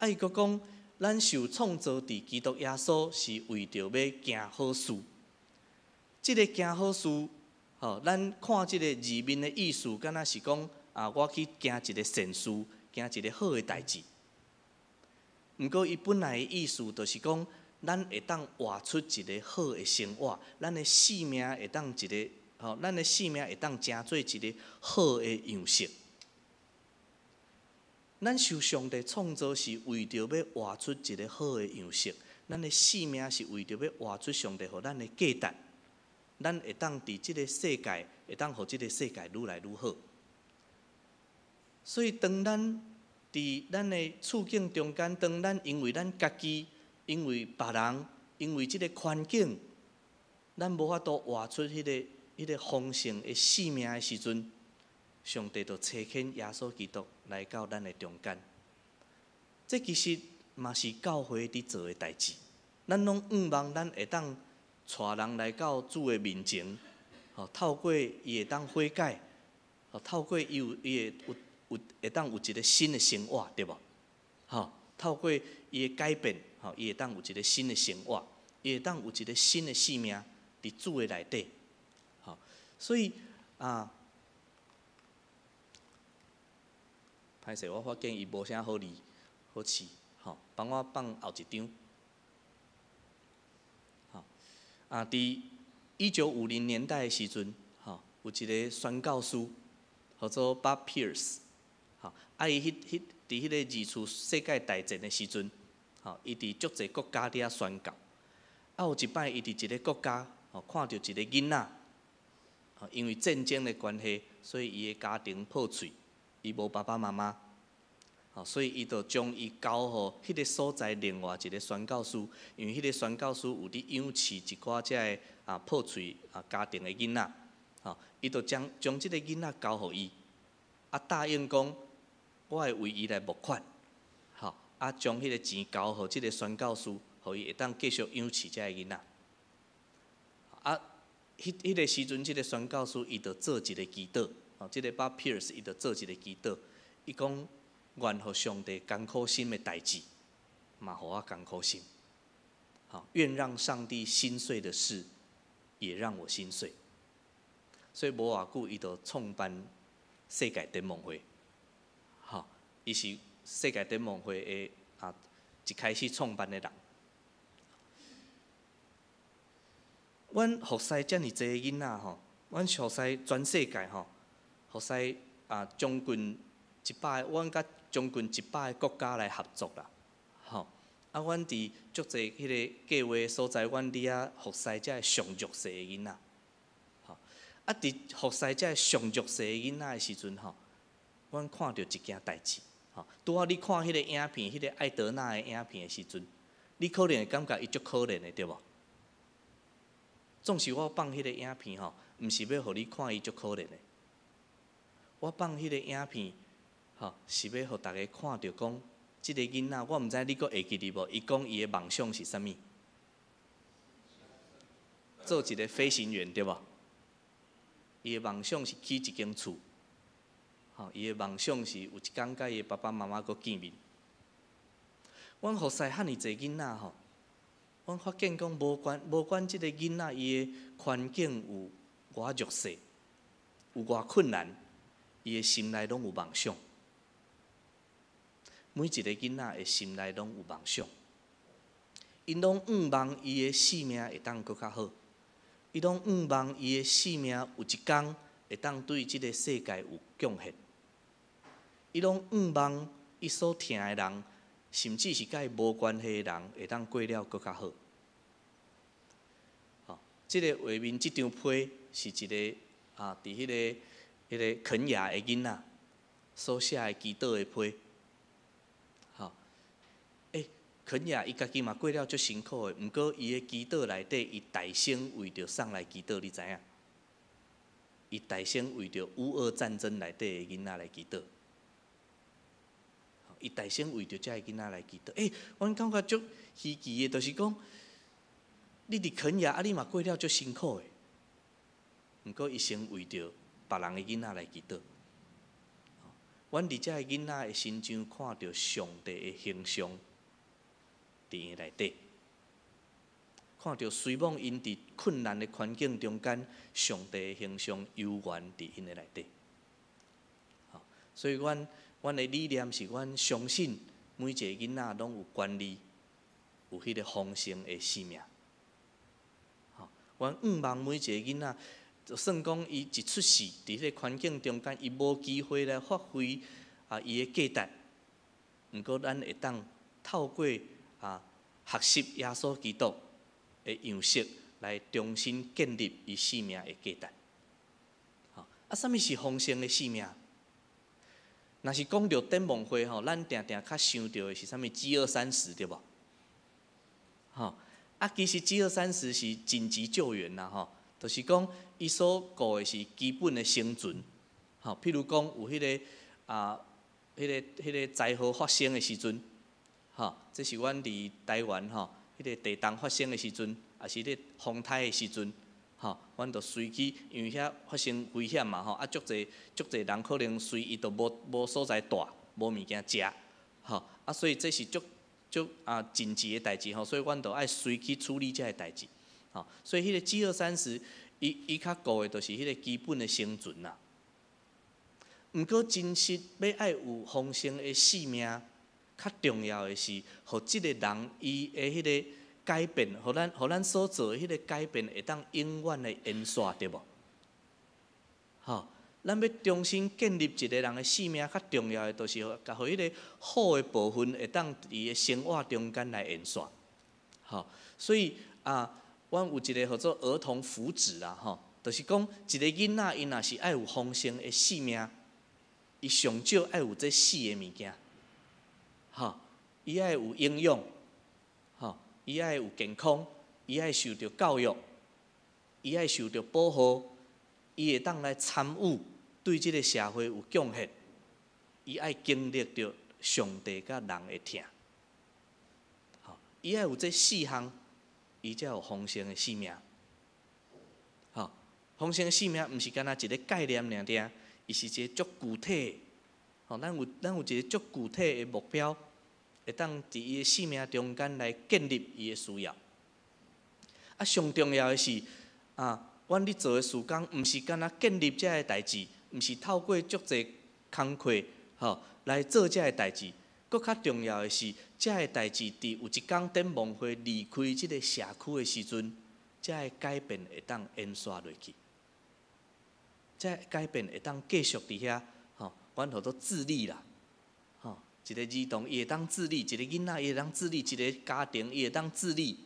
Speaker 1: 伊閣講，咱受創造佇基督耶穌，是為著欲行好事。這個行好事，吼，咱看這個字面的意思，敢若是講我去行一個善事，行一個好的代誌。毋過伊本來的意思，就是講，咱會當活出一個好的生活，咱的生命會當一個，吼，咱的生命會當成做一個好的樣式。咱受上帝創造是為著欲活出一個好的樣式，咱的生命是為著欲活出上帝予咱的價值，咱會當佇這個世界，會當予這個世界愈來愈好。所以，當咱佇咱的處境中間，當咱因為咱家己，因為別人，因為這個環境，咱無法度活出彼個豐盛的生命的時陣，上帝就差遣耶穌基督來到咱的中間。這其實嘛是教會佇做的代誌。咱攏向望咱會當帶人來到主的面前，吼，透過伊會當悔改，吼，透過伊有伊會有有會當有一個新的生活，對無？吼，透過伊的改變，吼，伊會當有一個新的生活，伊會當有一個新的生命佇主的內底，吼，所以啊，歹勢，我發現伊無啥好字好試，吼，幫我放後一張。吼，佇1950年代的時陣，吼，有一個宣教師，號做 Bob Pierce，吼，伊彼彼佇彼個二次世界大戰的時陣，吼，伊佇足濟國家佇遐宣教。有一擺，伊佇一個國家，吼，看著一個囡仔，吼，因為戰爭的關係，所以伊的家庭破碎，伊無爸爸媽媽，吼，所以伊就將伊交予彼個所在另外一個宣教師，因為彼個宣教師有佇養飼一寡這个破碎家庭的囡仔，吼，伊就將這個囡仔交予伊，答應講，我會為伊來募款，吼，將彼個錢交予這個宣教師，予伊會當繼續養飼這个囡仔。彼彼個時陣，這個宣教師伊就做一個祈禱，吼，這個 Bob Pierce 伊就做一個祈禱，伊講願予上帝艱苦心的代誌，嘛，予我艱苦心。好，願讓上帝心碎的事，也讓我心碎。所以無偌久，伊就創辦世界展望會。好，伊是世界展望會的一開始創辦的人。阮服侍遮爾濟囡仔吼，阮服侍全世界吼，服侍將近一百个，阮佮將近一百个國家來合作啦，吼。啊，阮佇足濟彼个計劃所在，阮佇遐服侍遮个上弱勢的囡仔，吼。啊，佇服侍遮个上弱勢的囡仔的時陣吼，阮看著一件代誌，吼。拄仔你看彼个影片，彼个愛德娜的影片的時陣，你可能會感覺伊足可憐的，對無？總是我放彼个影片吼，毋是欲予你看伊足可憐的。我放彼個影片，吼，是欲予逐家看著講，這个囡仔，我毋知你閣會記得無？伊講伊的夢想是啥物？做一个飛行員，對無？伊的夢想是起一間厝，吼，伊的夢想是有一工佮伊的爸爸媽媽閣見面。阮服侍遐爾濟囡仔吼，阮發現講無管無管這个囡仔伊的環境有偌弱勢，有偌困難，伊的心內攏有夢想。每一个囡仔的心內攏有夢想，𪜶攏向望伊的生命會當閣較好，伊攏向望伊的生命有一工會當對這个世界有貢獻，伊攏向望伊所疼的人，甚至是佮伊無關係的人，會當過了閣較好。吼，這个畫面這張批是一个佇彼个肯亞的囡仔所寫的祈禱的批。吼，肯亞伊家己嘛過了足辛苦的，毋過伊的祈禱內底，伊大聲為著啥來祈禱，你知影？伊大聲為著烏俄戰爭內底的囡仔來祈禱。伊大聲為著遮个囡仔來祈禱。阮感覺足稀奇的，就是講，你佇肯亞啊，你嘛過了足辛苦的，毋過伊先為著別人的囡仔來祈禱。阮佇遮个囡仔的身上看著上帝的形象，佇𪜶內底，看著雖罔𪜶佇困難的環境中間，上帝的形象猶原佇𪜶的內底。所以阮的理念是，阮相信每一个囡仔攏有權利，有彼个豐盛的生命。阮向望每一个囡仔，就算講伊一出世，佇彼个環境中間，伊無機會來發揮伊的價值。毋過咱會當透過學習耶穌基督的樣式，來重新建立伊生命的價值。啊，啥物是豐盛的生命？若是講著展望會吼，咱定定較想著的是啥物飢餓三十，對無？吼，啊，其實飢餓三十是緊急救援啦，吼，就是講伊所顧的是基本的生存，吼，譬如講有彼个災禍發生的時陣，吼，這是阮佇台灣吼，彼个地動發生的時陣，抑是咧風颱的時陣，吼，阮就隨去，因為遐發生危險嘛，吼，啊，足濟足濟人可能隨伊就無所在蹛，無物件食，吼，啊，所以這是足足緊急的代誌吼，所以阮就愛隨去處理這个代誌，吼，所以彼个飢餓三十，伊較顧的就是彼个基本的生存啦。毋過真實欲愛有豐盛的生命，較重要的是，予這个人伊的彼个改變，予咱所做的彼个改變會當永遠的延續，對無？吼，咱欲重新建立一个人的生命，較重要的就是予彼个好的部分會當佇伊的生活中間來延續。吼，所以啊，阮有一個號做兒童福祉啦，吼，就是講一個囡仔，伊若是愛有豐盛的生命，伊上少愛有這四个物件，吼，伊愛有營養，吼，伊愛有健康，伊愛受著教育，伊愛受著保護，伊會當來參與，對這个社會有貢獻，伊愛經歷著上帝佮人的疼，吼，伊愛有這四項，伊才有豐盛的生命。吼，豐盛的生命毋是干焦一個概念爾爾，伊是一個足具體的。吼，咱有一個足具體的目標，會當佇伊的生命中間來建立伊的需要。啊，上重要的是，啊，阮咧做的事工，毋是干焦建立這个代誌，毋是透過足濟工課，吼，來做這个代誌。閣較重要的是，這个代誌佇有一工展望會離開這个社區的時陣，這个改變會當延續落去，這个改變會當繼續佇遐，吼，阮號做自立啦。一个兒童伊會當自立，一个囡仔伊會當自立，一个家庭伊會當自立、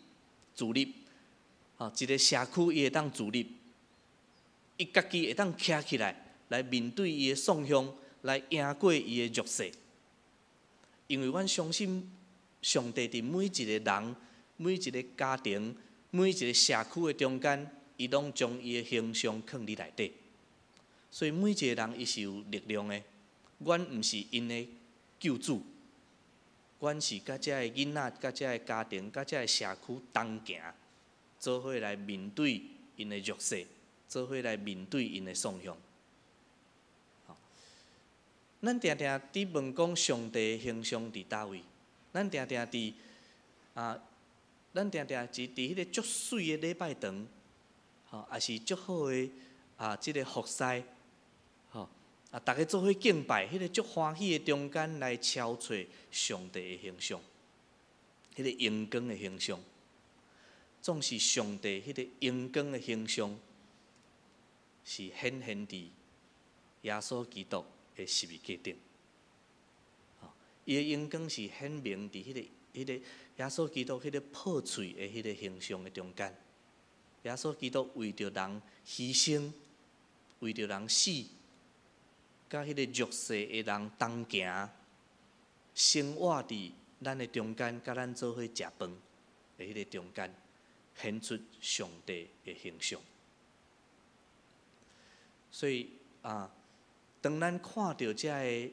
Speaker 1: 自立，吼，一个社區伊會當自立，伊家己會當徛起來，來面對伊的創傷，來贏過伊的弱勢。因為阮相信上帝佇每一个人、每一个家庭、每一个社區的中間，伊攏將伊的形象囥佇內底，所以每一个人伊是有力量的。阮毋是𪜶的救主，阮是佮遮个囡仔、佮遮個家庭、佮遮个社區同行，做伙來面對𪜶的弱勢，做伙來面對𪜶的創傷。咱定定佇問講上帝的形象佇佗位？咱定定佇啊，咱定定是佇彼個足媠的禮拜堂，吼，抑是足好的啊，這个服侍，吼，啊，逐家做伙敬拜，彼个足歡喜的中間來敲揣上帝的形象，彼个榮光的形象，總是上帝彼个榮光的形象，是顯現佇耶穌基督的十字架頂，吼，伊的榮光是顯明佇彼个耶穌基督彼个破碎的彼个形象的中間。耶穌基督為著人犧牲，為著人死，佮彼个弱勢的人同行，生活佇咱的中間，佮咱做伙食飯的彼个中間，顯出上帝的形象。所以啊，當咱看著這个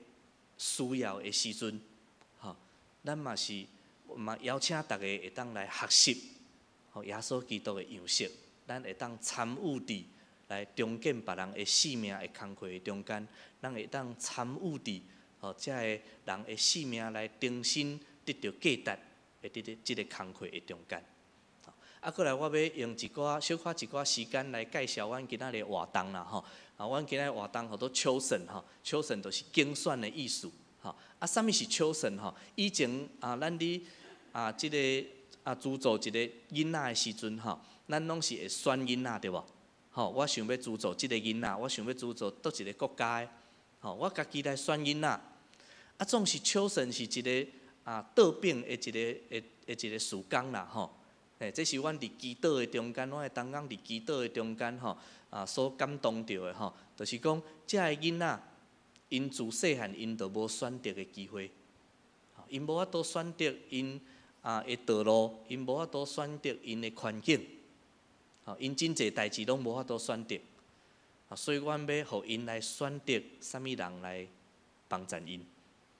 Speaker 1: 需要的時陣，吼，咱嘛是嘛邀請逐家會當來學習，吼，耶穌基督的樣式，咱會當參與佇來重建別人的生命的工課的中間，咱會當參與佇吼這个人的生命來重新得著價值的這个工課的中間。啊，過來我欲用一寡小可一寡時間來介紹阮今仔日活動啦，吼。啊，阮今仔活動號做 chosen 吼，chosen 就是揀選的意思，吼。啊，啥物是 chosen 吼？以前啊，咱佇啊這个啊資助一个囡仔的時陣吼，咱攏是會選囡仔對無？吼，我想欲資助這个囡仔，我想欲資助佗一个國家的，吼，我家己來選囡仔。啊，總是 chosen 是一个啊倒轉的一个的一个事工啦，吼。欸，這是阮佇祈禱的中間，阮的同工佇祈禱的中間吼，啊，所感動著的吼，就是講，這个囡仔，𪜶自細漢𪜶就無選擇的機會，𪜶無法度選擇𪜶啊的道路，𪜶無法度選擇𪜶的環境，吼，𪜶真濟代誌攏無法度選擇，啊，所以阮欲予𪜶來選擇啥物人來幫贊𪜶，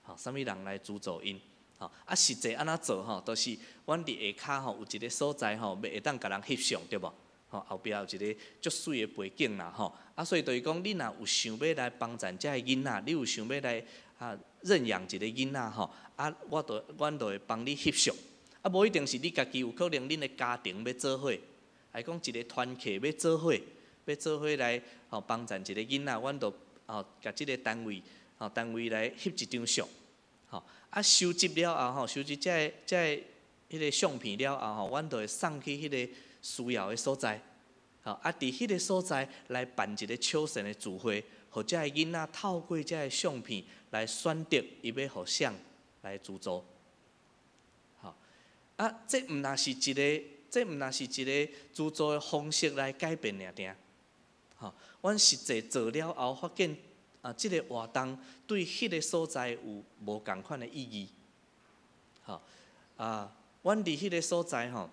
Speaker 1: 吼，啥物人來資助𪜶。吼，啊，實際按怎做吼，就是阮佇下跤吼有一个所在吼，欲會當共人翕相對無？吼，後壁有一个足媠的背景啦吼。啊，所以就是講，你若有想欲來幫贊這个囡仔，你有想欲來啊認養一个囡仔吼，啊，我就阮就會幫你翕相。啊，無一定是你家己，有可能恁的家庭欲做伙，抑講一个團契欲做伙，欲做伙來吼幫贊一个囡仔，阮就吼共這个單位吼單位來翕一張相。吼，啊，收集了後吼，收集這个這个彼个相片了後吼，阮就會送去彼个需要的所在，吼，啊，佇彼个所在來辦一个 chosen 的聚會，予這个囡仔透過這个相片來選擇伊欲予誰來資助。吼，啊，這毋若是一个，這毋若是一个資助的方式來改變爾爾。吼，阮實際做了後，發現啊，這个活動對彼个所在有無仝款的意義。吼，啊，阮佇彼个所在吼，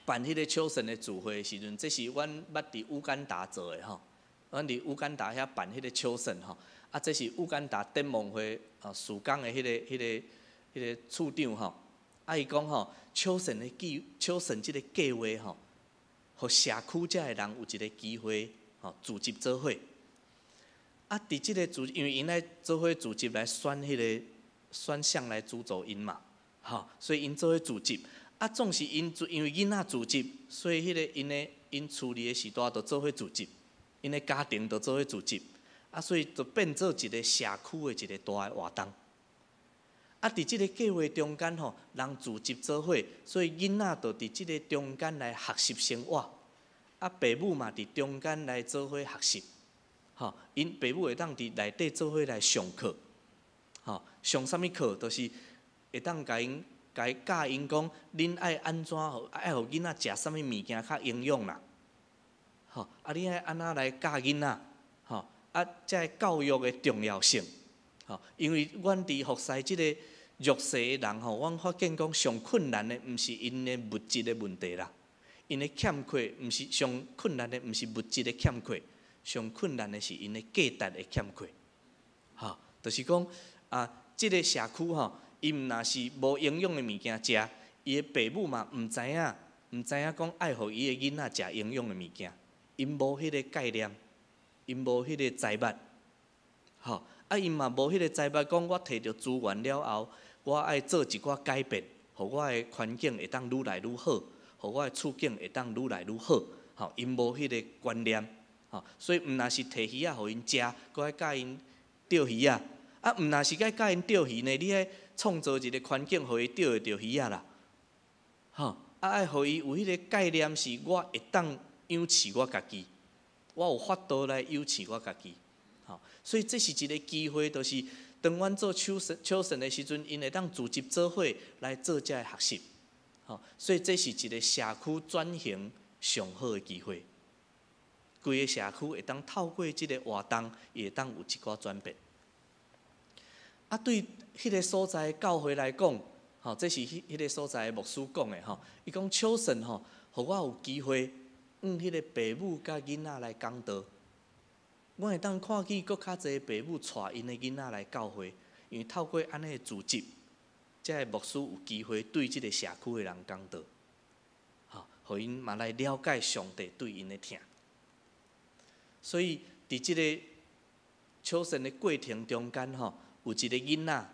Speaker 1: 辦彼个 chosen 的聚會的時陣，這是阮捌佇烏干達做的吼。阮佇烏干達遐辦彼个 chosen 吼，啊，這是烏干達展望會啊事工的彼个處長吼。啊，伊講吼，chosen 的計 chosen 這个計劃吼，予社區遮的人有一个機會吼，聚集做伙。啊，佇這个組，因為𪜶愛做伙組織來選彼个選誰來資助𪜶嘛。吼，所以𪜶做伙聚集。啊，總是𪜶因為囡仔聚集，所以彼个𪜶的𪜶厝裡的序大就做伙聚集，𪜶的家庭就做伙聚集，啊，所以就變做一個社區的一個大的活動。啊，佇這个計劃中間吼，人聚集做伙，所以囡仔就佇這个中間來學習生活。啊，爸母嘛佇中間來做伙學習，吼，𪜶爸母會當佇內底做伙來上課，吼，上啥物課？就是會當共𪜶。共教𪜶講，恁愛按怎，愛予囡仔食啥物物件較營養啦？吼，啊，你愛按怎來教囡仔？吼，啊，這个教育的重要性，吼，因為阮佇服侍這个弱勢的人吼，阮發現講上困難的，毋是𪜶的物質的問題啦，𪜶的欠缺，毋是上困難的，毋是物質的欠缺，上困難的是𪜶的價值的欠缺，吼，就是講啊，這个社區吼。伊毋若是無營養的物件食，伊的爸母嘛毋知影，毋知影講愛予伊的囡仔食營養的物件，𪜶無彼個概念，𪜶無彼個知捌，吼，啊，𪜶嘛無彼個知捌，講我摕著資源了後，我愛做一寡改變，予我的環境會當愈來愈好，予我的處境會當愈來愈好，吼，𪜶無彼個觀念，吼，所以毋若是摕魚仔予𪜶食，閣愛教𪜶釣魚仔。啊，毋若是愛教𪜶釣魚呢？你愛創造一個環境，予伊釣會著魚仔啦，吼！啊，愛予伊有彼個概念，是我會當養飼我家己，我有法度來養飼我家己，吼！所以這是一個機會，就是當阮做手手神的時陣，𪜶會當組織做伙來做這个學習，吼！所以這是一個社區轉型上好的機會，規个社區會當透過這个活動，伊會當有一寡轉變。啊，對彼个所在教會來講，吼，這是彼彼个所在的牧師講的吼。伊講秋神吼，予我有機會，向彼个爸母佮囡仔來講道。我會當看見閣較濟爸母帶𪜶的囡仔來教會，因為透過按呢的組織，這个牧師有機會對這个社區的人講道，吼，予𪜶嘛來了解上帝對𪜶的疼。所以，佇這个秋神的過程中間吼，有一个囡仔，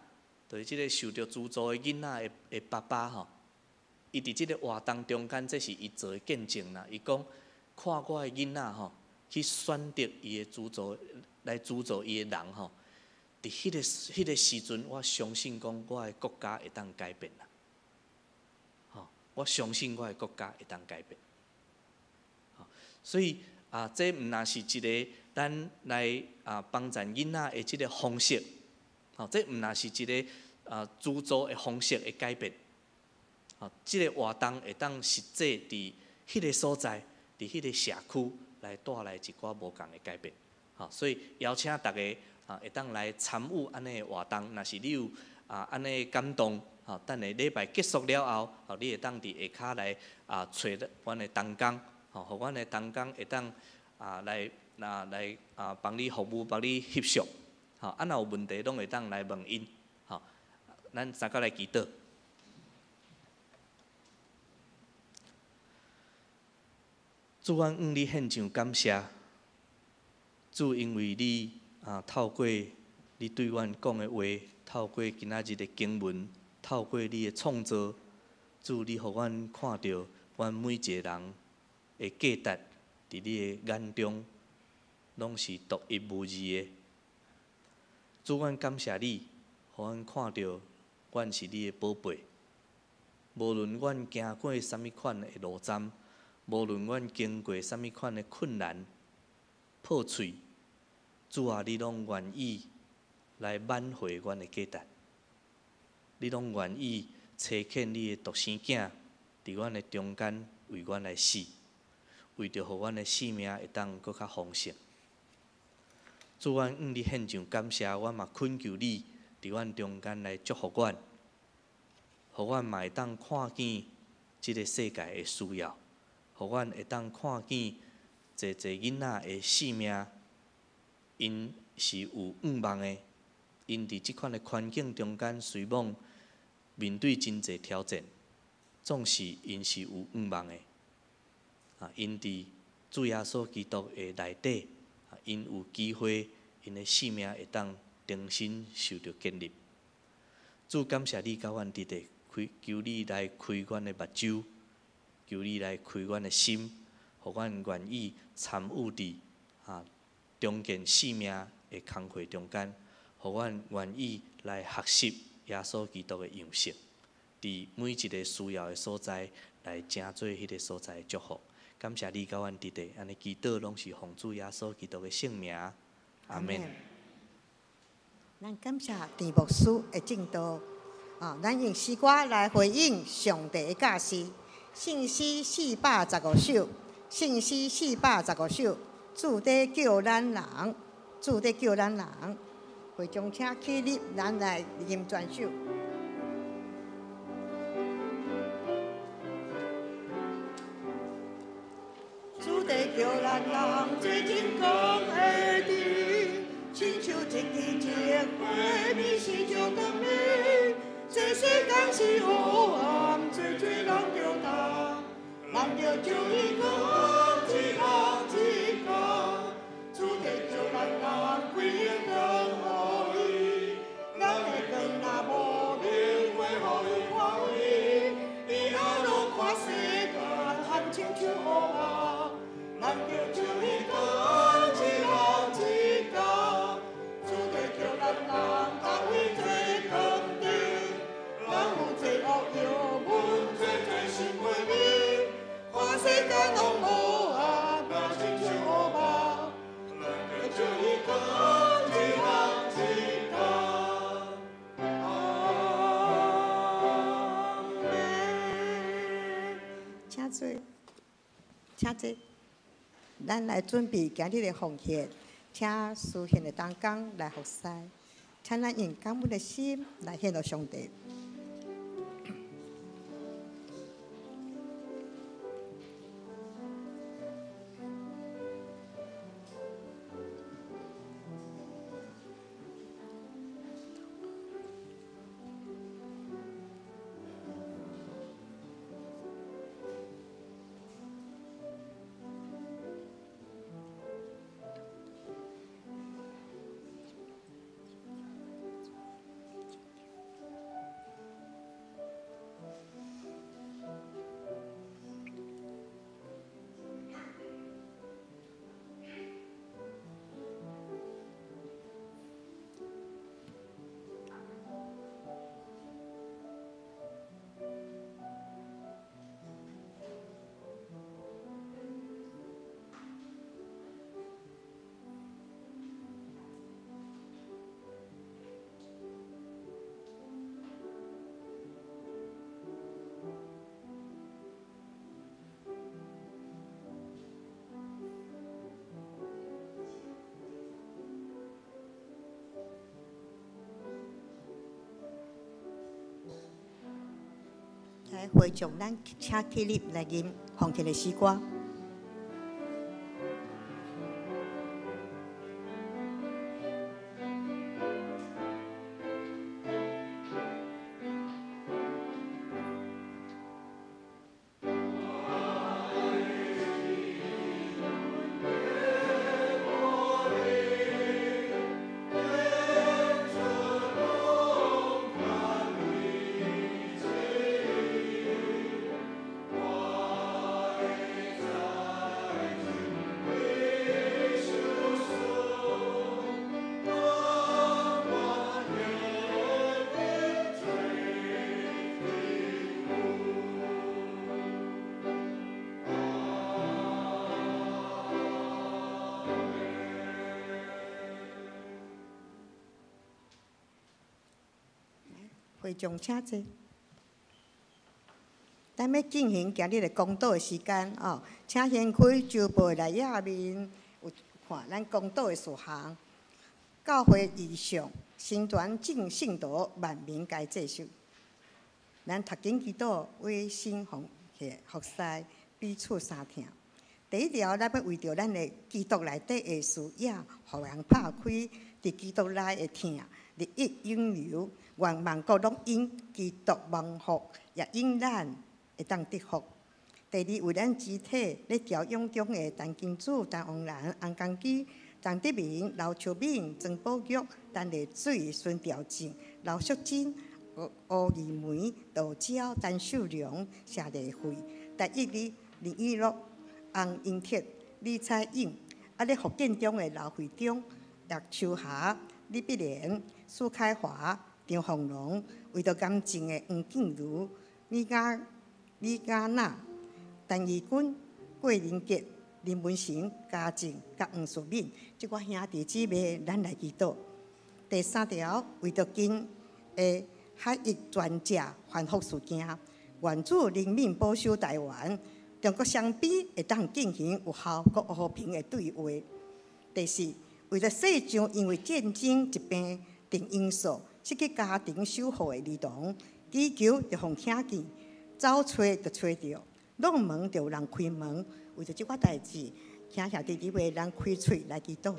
Speaker 1: 就是這个受著資助的囡仔的爸爸吼，伊佇這个活動中間，這是伊做的見證啦。伊講，看我的囡仔吼，去選擇伊的資助來資助伊的人吼，佇彼个時陣，我相信講我的國家會當改變啦。吼，我相信我的國家會當改變。吼，所以啊，這毋若是一个咱來啊幫助囡仔的這个方式。吼，這毋若是一个啊資助的方式的改變。吼，這个活動會當實際佇彼个所在，佇彼個社區來帶來一寡無仝的改變。吼，所以邀請大家啊，會當來參與按呢的活動。若是你有啊按呢感動，吼，等下禮拜結束了後，吼，你會當佇下跤來啊揣阮的同工，吼，予阮的同工會當啊來啊來啊幫你服務，幫你翕相。吼，啊，若有問題，攏會當來問𪜶。吼，咱三個來祈禱。主，阮向你獻上感謝。主，因為你啊，透過你對阮講的話，透過今仔日的經文，透過你的創造，主，你予阮看著阮每一个人的價值，佇你的眼中，攏是獨一無二的。主，阮感謝你，予阮看著阮是你的寶貝。無論阮行過啥物款的路站，無論阮經過啥物款的困難、破碎，主啊，你攏願意來挽回阮的價值。你攏願意差遣你的獨生囝佇阮的中間為阮來死，為著予阮的生命會當閣較豐盛。主，阮向你獻上感謝，阮嘛懇求你佇阮中間來祝福阮，予阮嘛會當看見這个世界的需要，予阮會當看見濟濟囡仔的性命，𪜶是有願望的，𪜶佇這款的環境中間，雖罔面對真濟挑戰，總是𪜶是有願望的。啊，𪜶佇主耶穌基督的內底，𪜶有機會，𪜶的性命會當重新受著建立。主，感謝你佮阮佇佇开，求你来开阮的目睭，求你来开阮的心，予阮愿意参与伫重建生命的工课中间，予阮愿意来学习耶稣基督的样式，伫每一个需要的所在来成做彼个所在的祝福。感谢你佮阮伫咧，按呢祈祷拢是奉主耶稣基督的圣名，阿们。
Speaker 7: 咱感谢陈牧师的证道，咱用诗歌来回应上帝的教示。圣诗415首，圣诗415首，主在叫咱人，主在叫咱人。会众请起立，咱来吟全首。主在叫咱人做真光的灯，亲像一支一花，美是照光明。这世间是黑暗，济济人著担，人著照伊光一人一工。主在叫咱人归光予伊，咱的光若无明，会予伊看见。伊阿拢看世间，含亲像乌梦。人著照伊光一人一工，主在叫咱人同为做光灯。人有济恶药阮济济心袂明，看世间拢无暗，若亲像乌梦。人著照伊光一人一工。阿们。请坐，请坐。咱来准备今日的奉献，请司献的同工来服侍，请咱用感恩的心来献予上帝。来会众，咱请起立来吟奉献的诗歌。会众请坐。咱欲进行今日的讲道的时间哦，请先开周报的内页面有看咱讲道的事项。教会异象，成全众圣徒，万民皆祭司。咱读经祈祷，委身奉献服侍，彼此相疼。第一条，咱欲为著咱的基督内底的视野，予人拍开，伫基督内的疼，日益涌流。愿万国拢因基督蒙福，也因咱会当得福。第二，为咱肢体咧调养中的陈金柱、陈王兰、洪江基、陈德明、刘秋敏、曾宝玉、陈丽水、孙调静、刘淑珍、吴义梅、杜娇、陈秀良、谢丽慧、陈玉丽、林玉乐、洪英铁、李彩颖，啊，咧福建中的刘惠中、叶秋霞、李碧莲、苏开华、张凤龙，为著癌症的黄静茹、李嘉娜、陈义军、郭仁杰、林文成、嘉靖、佮黄淑敏，这寡兄弟姊妹，咱来祈祷。第三条，为著近的海域专家反复事件，愿主怜悯保守台湾，中国双边会当进行有效阁和平的对话。第四，为著世上因为战争、疾病等因素失去家庭守护的儿童，祈求就予听见，走揣就揣著，弄门就有人开门。为著这寡代志，请兄弟姊妹咱开喙来祈祷。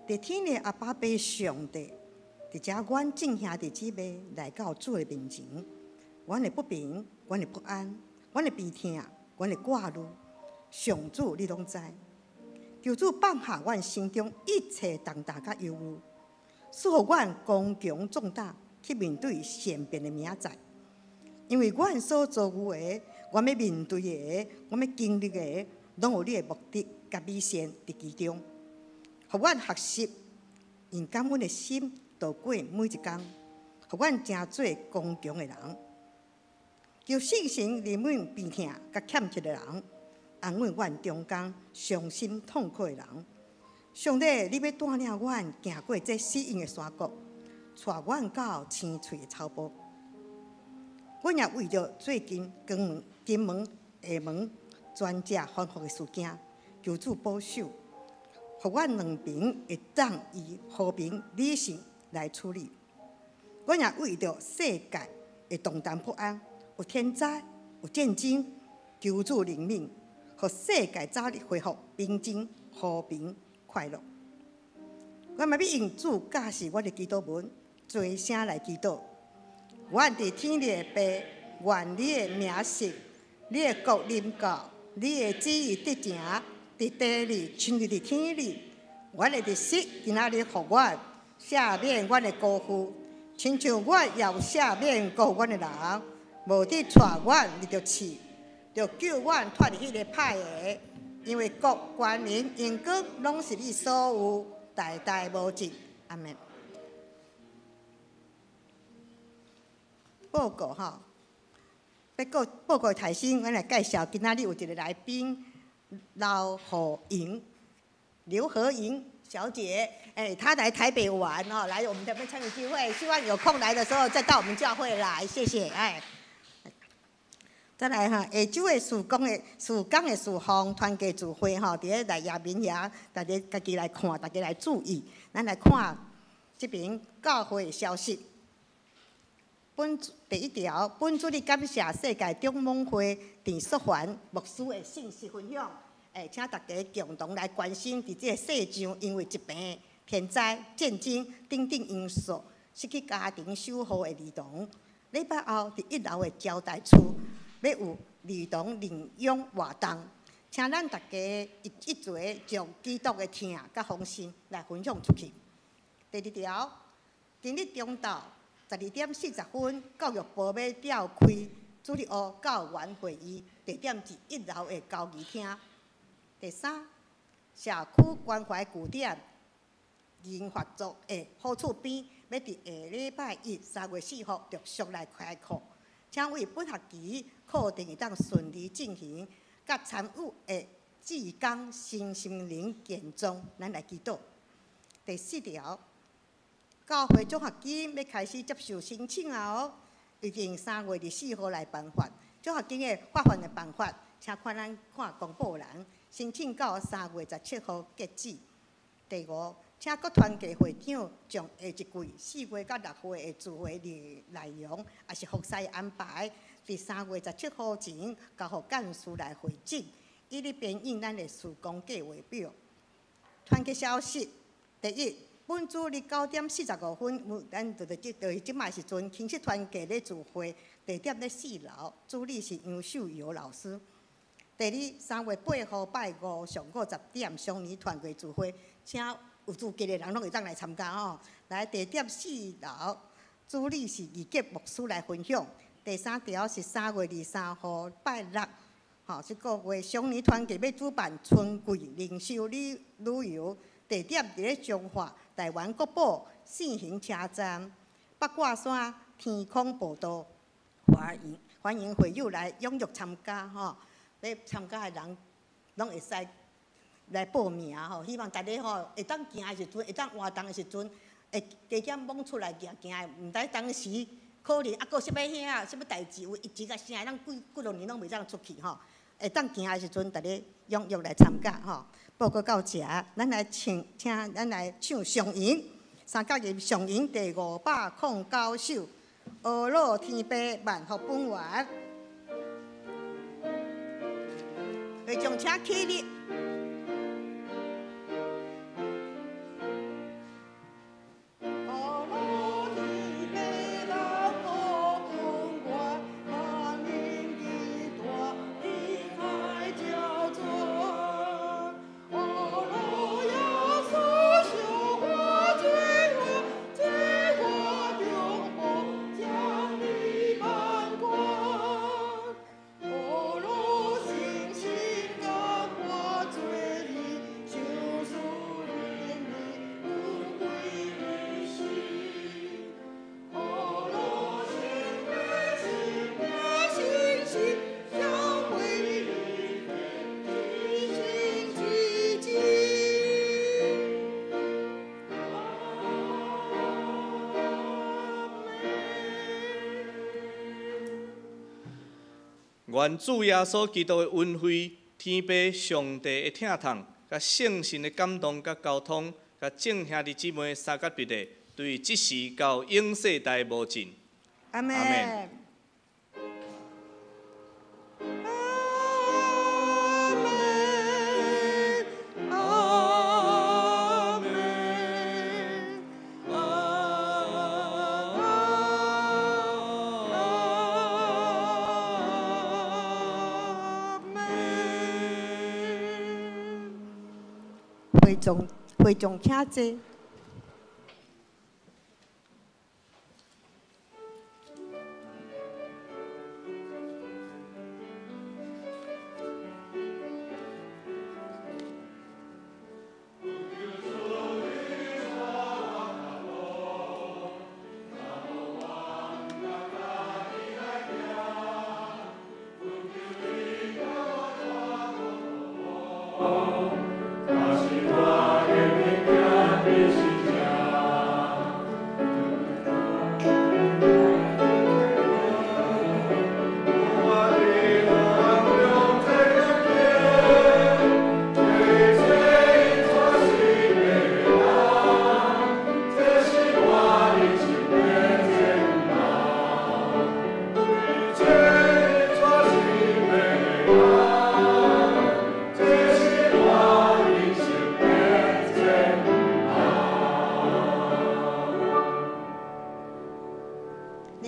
Speaker 7: 伫天的阿爸父上帝，伫遮阮众兄弟姊妹来到主的面前，阮的不平，阮的不安，阮的悲痛，阮的挂虑，上主你拢知。求主放下阮心中一切重担佮忧虑，赐予阮刚强壮胆去面对善变的明仔载。因为阮所遭遇的，阮欲面对的，阮欲经历的，拢有你的目的佮美善伫其中。予阮学习用感恩的心度过每一工，予阮成做刚强的人。求圣神怜悯病痛佮欠缺的人，安慰阮中间伤心痛苦的人。上帝，你欲带领阮行过这死荫的山谷，带阮到青翠的草坡。阮也为著最近金门、厦门全食反复的事件，求主保守。予阮两边会当以和平理性来处理。阮也为著世界的动荡不安，有天灾、有战争，求主怜悯，予世界早日恢复平静、和平、快乐。我嘛欲用主教示阮的祈祷文，齐声来祈祷。阮伫天的父，愿你的名圣，你的国临到，你的旨意得成。伫地里，亲像伫天里，阮的日食今仔日予阮，赦免阮的辜负，亲像阮也有赦免辜负阮的人，无得带阮入著试，著救阮脱离彼个歹的，因为国、权名、荣光拢是你所有，代代无尽。阿们。报告吼，报告头先，阮来介绍今仔日有一个来宾。刘和莹，刘和莹小姐，哎，她来台北玩哦，来我们这边参与聚会，希望有空来的时候再到我们教会来，谢谢，哎。再来哈，下周的事工的事工的事奉团契聚会吼，伫咧来亚明遐，大家家己来看，大家来注意，咱来看这边教会的消息。本第一条，本主日感谢世界中蒙会郑淑凡牧师的信息分享，请大家共同来关心，伫这个世上因为疾病、天灾、战争等等因素，失去家庭守護的兒童。禮拜後，佇一樓的招待處，欲有兒童領養活動，請咱大家一一齊將基督的疼佮豐盛來分享出去。第二條，今日中晝12點40分，教育部欲召開主日學教員會議，地點佇一樓的交誼廳。第三，社區關懷據點銀髮族的好處邊，欲佇下禮拜一3月4號陸續來開課，請為本學期課程會當順利進行，佮參與的志工身心靈健壯，咱來祈禱。第四條，教會獎學金欲開始接受申請啊哦，預定3月24號來頒發。獎學金的發放的辦法，請看咱看公布欄，申請到3月17號截止。第五，請各團契會長將下一季4月到6月的聚會內容，抑是服事安排，佇3月17號前交予幹事來匯整，以利編印咱的事工計劃表。團契消息，第一，本主日9點45分，咱就佇這就是這擺時陣，親戚團契咧聚會，地點咧四樓，主理是楊秀瑤老師。第二，3月8號拜五上午10點，雙年團契聚會，請有資格的人攏會當來參加吼。來，地點四樓，主理是二杰牧師來分享。第三條是3月23號拜六，吼，這個月雙年團契欲主辦春季靈修旅旅遊，地點佇咧彰化台灣國寶四行車站八卦山天空步道，歡迎歡迎會友來踴躍參加吼。欲參加的人攏會使來報名吼，希望大家吼會當行的時陣，會當活動的時陣，會加減摸出來行行的，毋知當時可能猶閣啥物遐，啥物代誌有疫情啊啥，咱幾幾落年攏袂當出去吼。會當行的時陣，大家踴躍來參加吼。報告到遮，咱來唱，請咱來唱上吟三角吟上吟第509首《阿魯天父萬福本願》。會眾請起立。
Speaker 1: 願主耶穌基督的恩惠、天父上帝的疼痛、佮聖神的感動佮交通，佮眾兄弟姊妹相佮別的，對這時到永世代無盡。
Speaker 7: 阿們。會眾會眾請坐。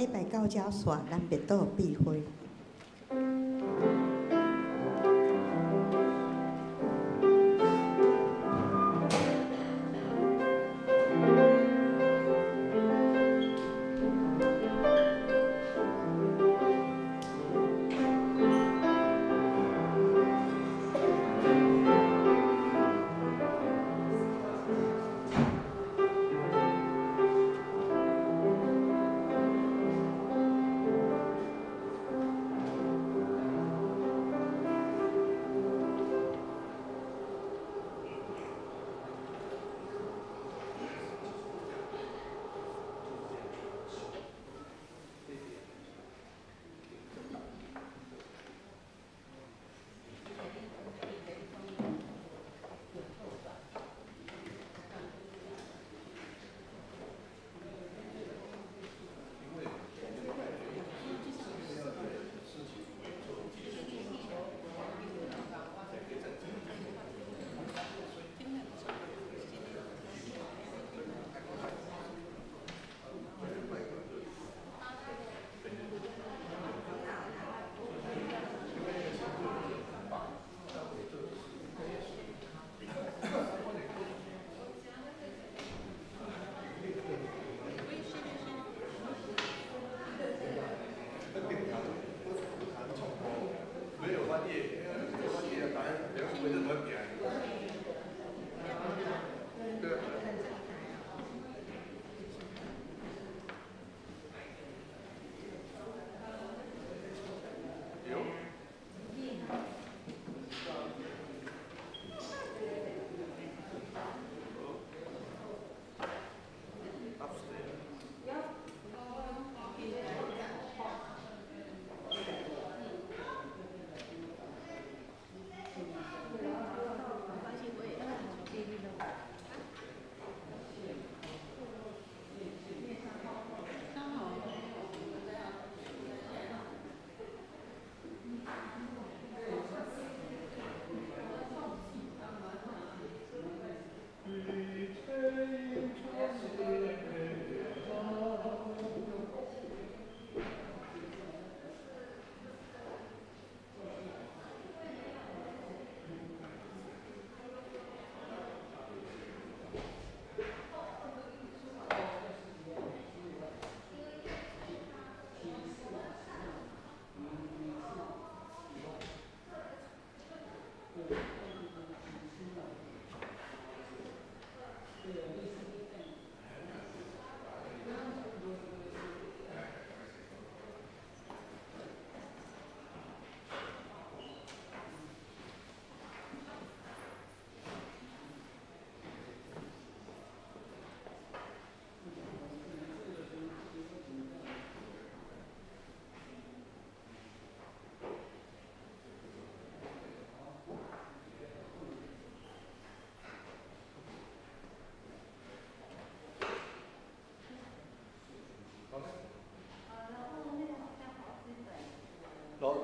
Speaker 7: 礼拜到遮煞，咱默祷闭会。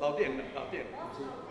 Speaker 1: 楼顶，楼顶，不是。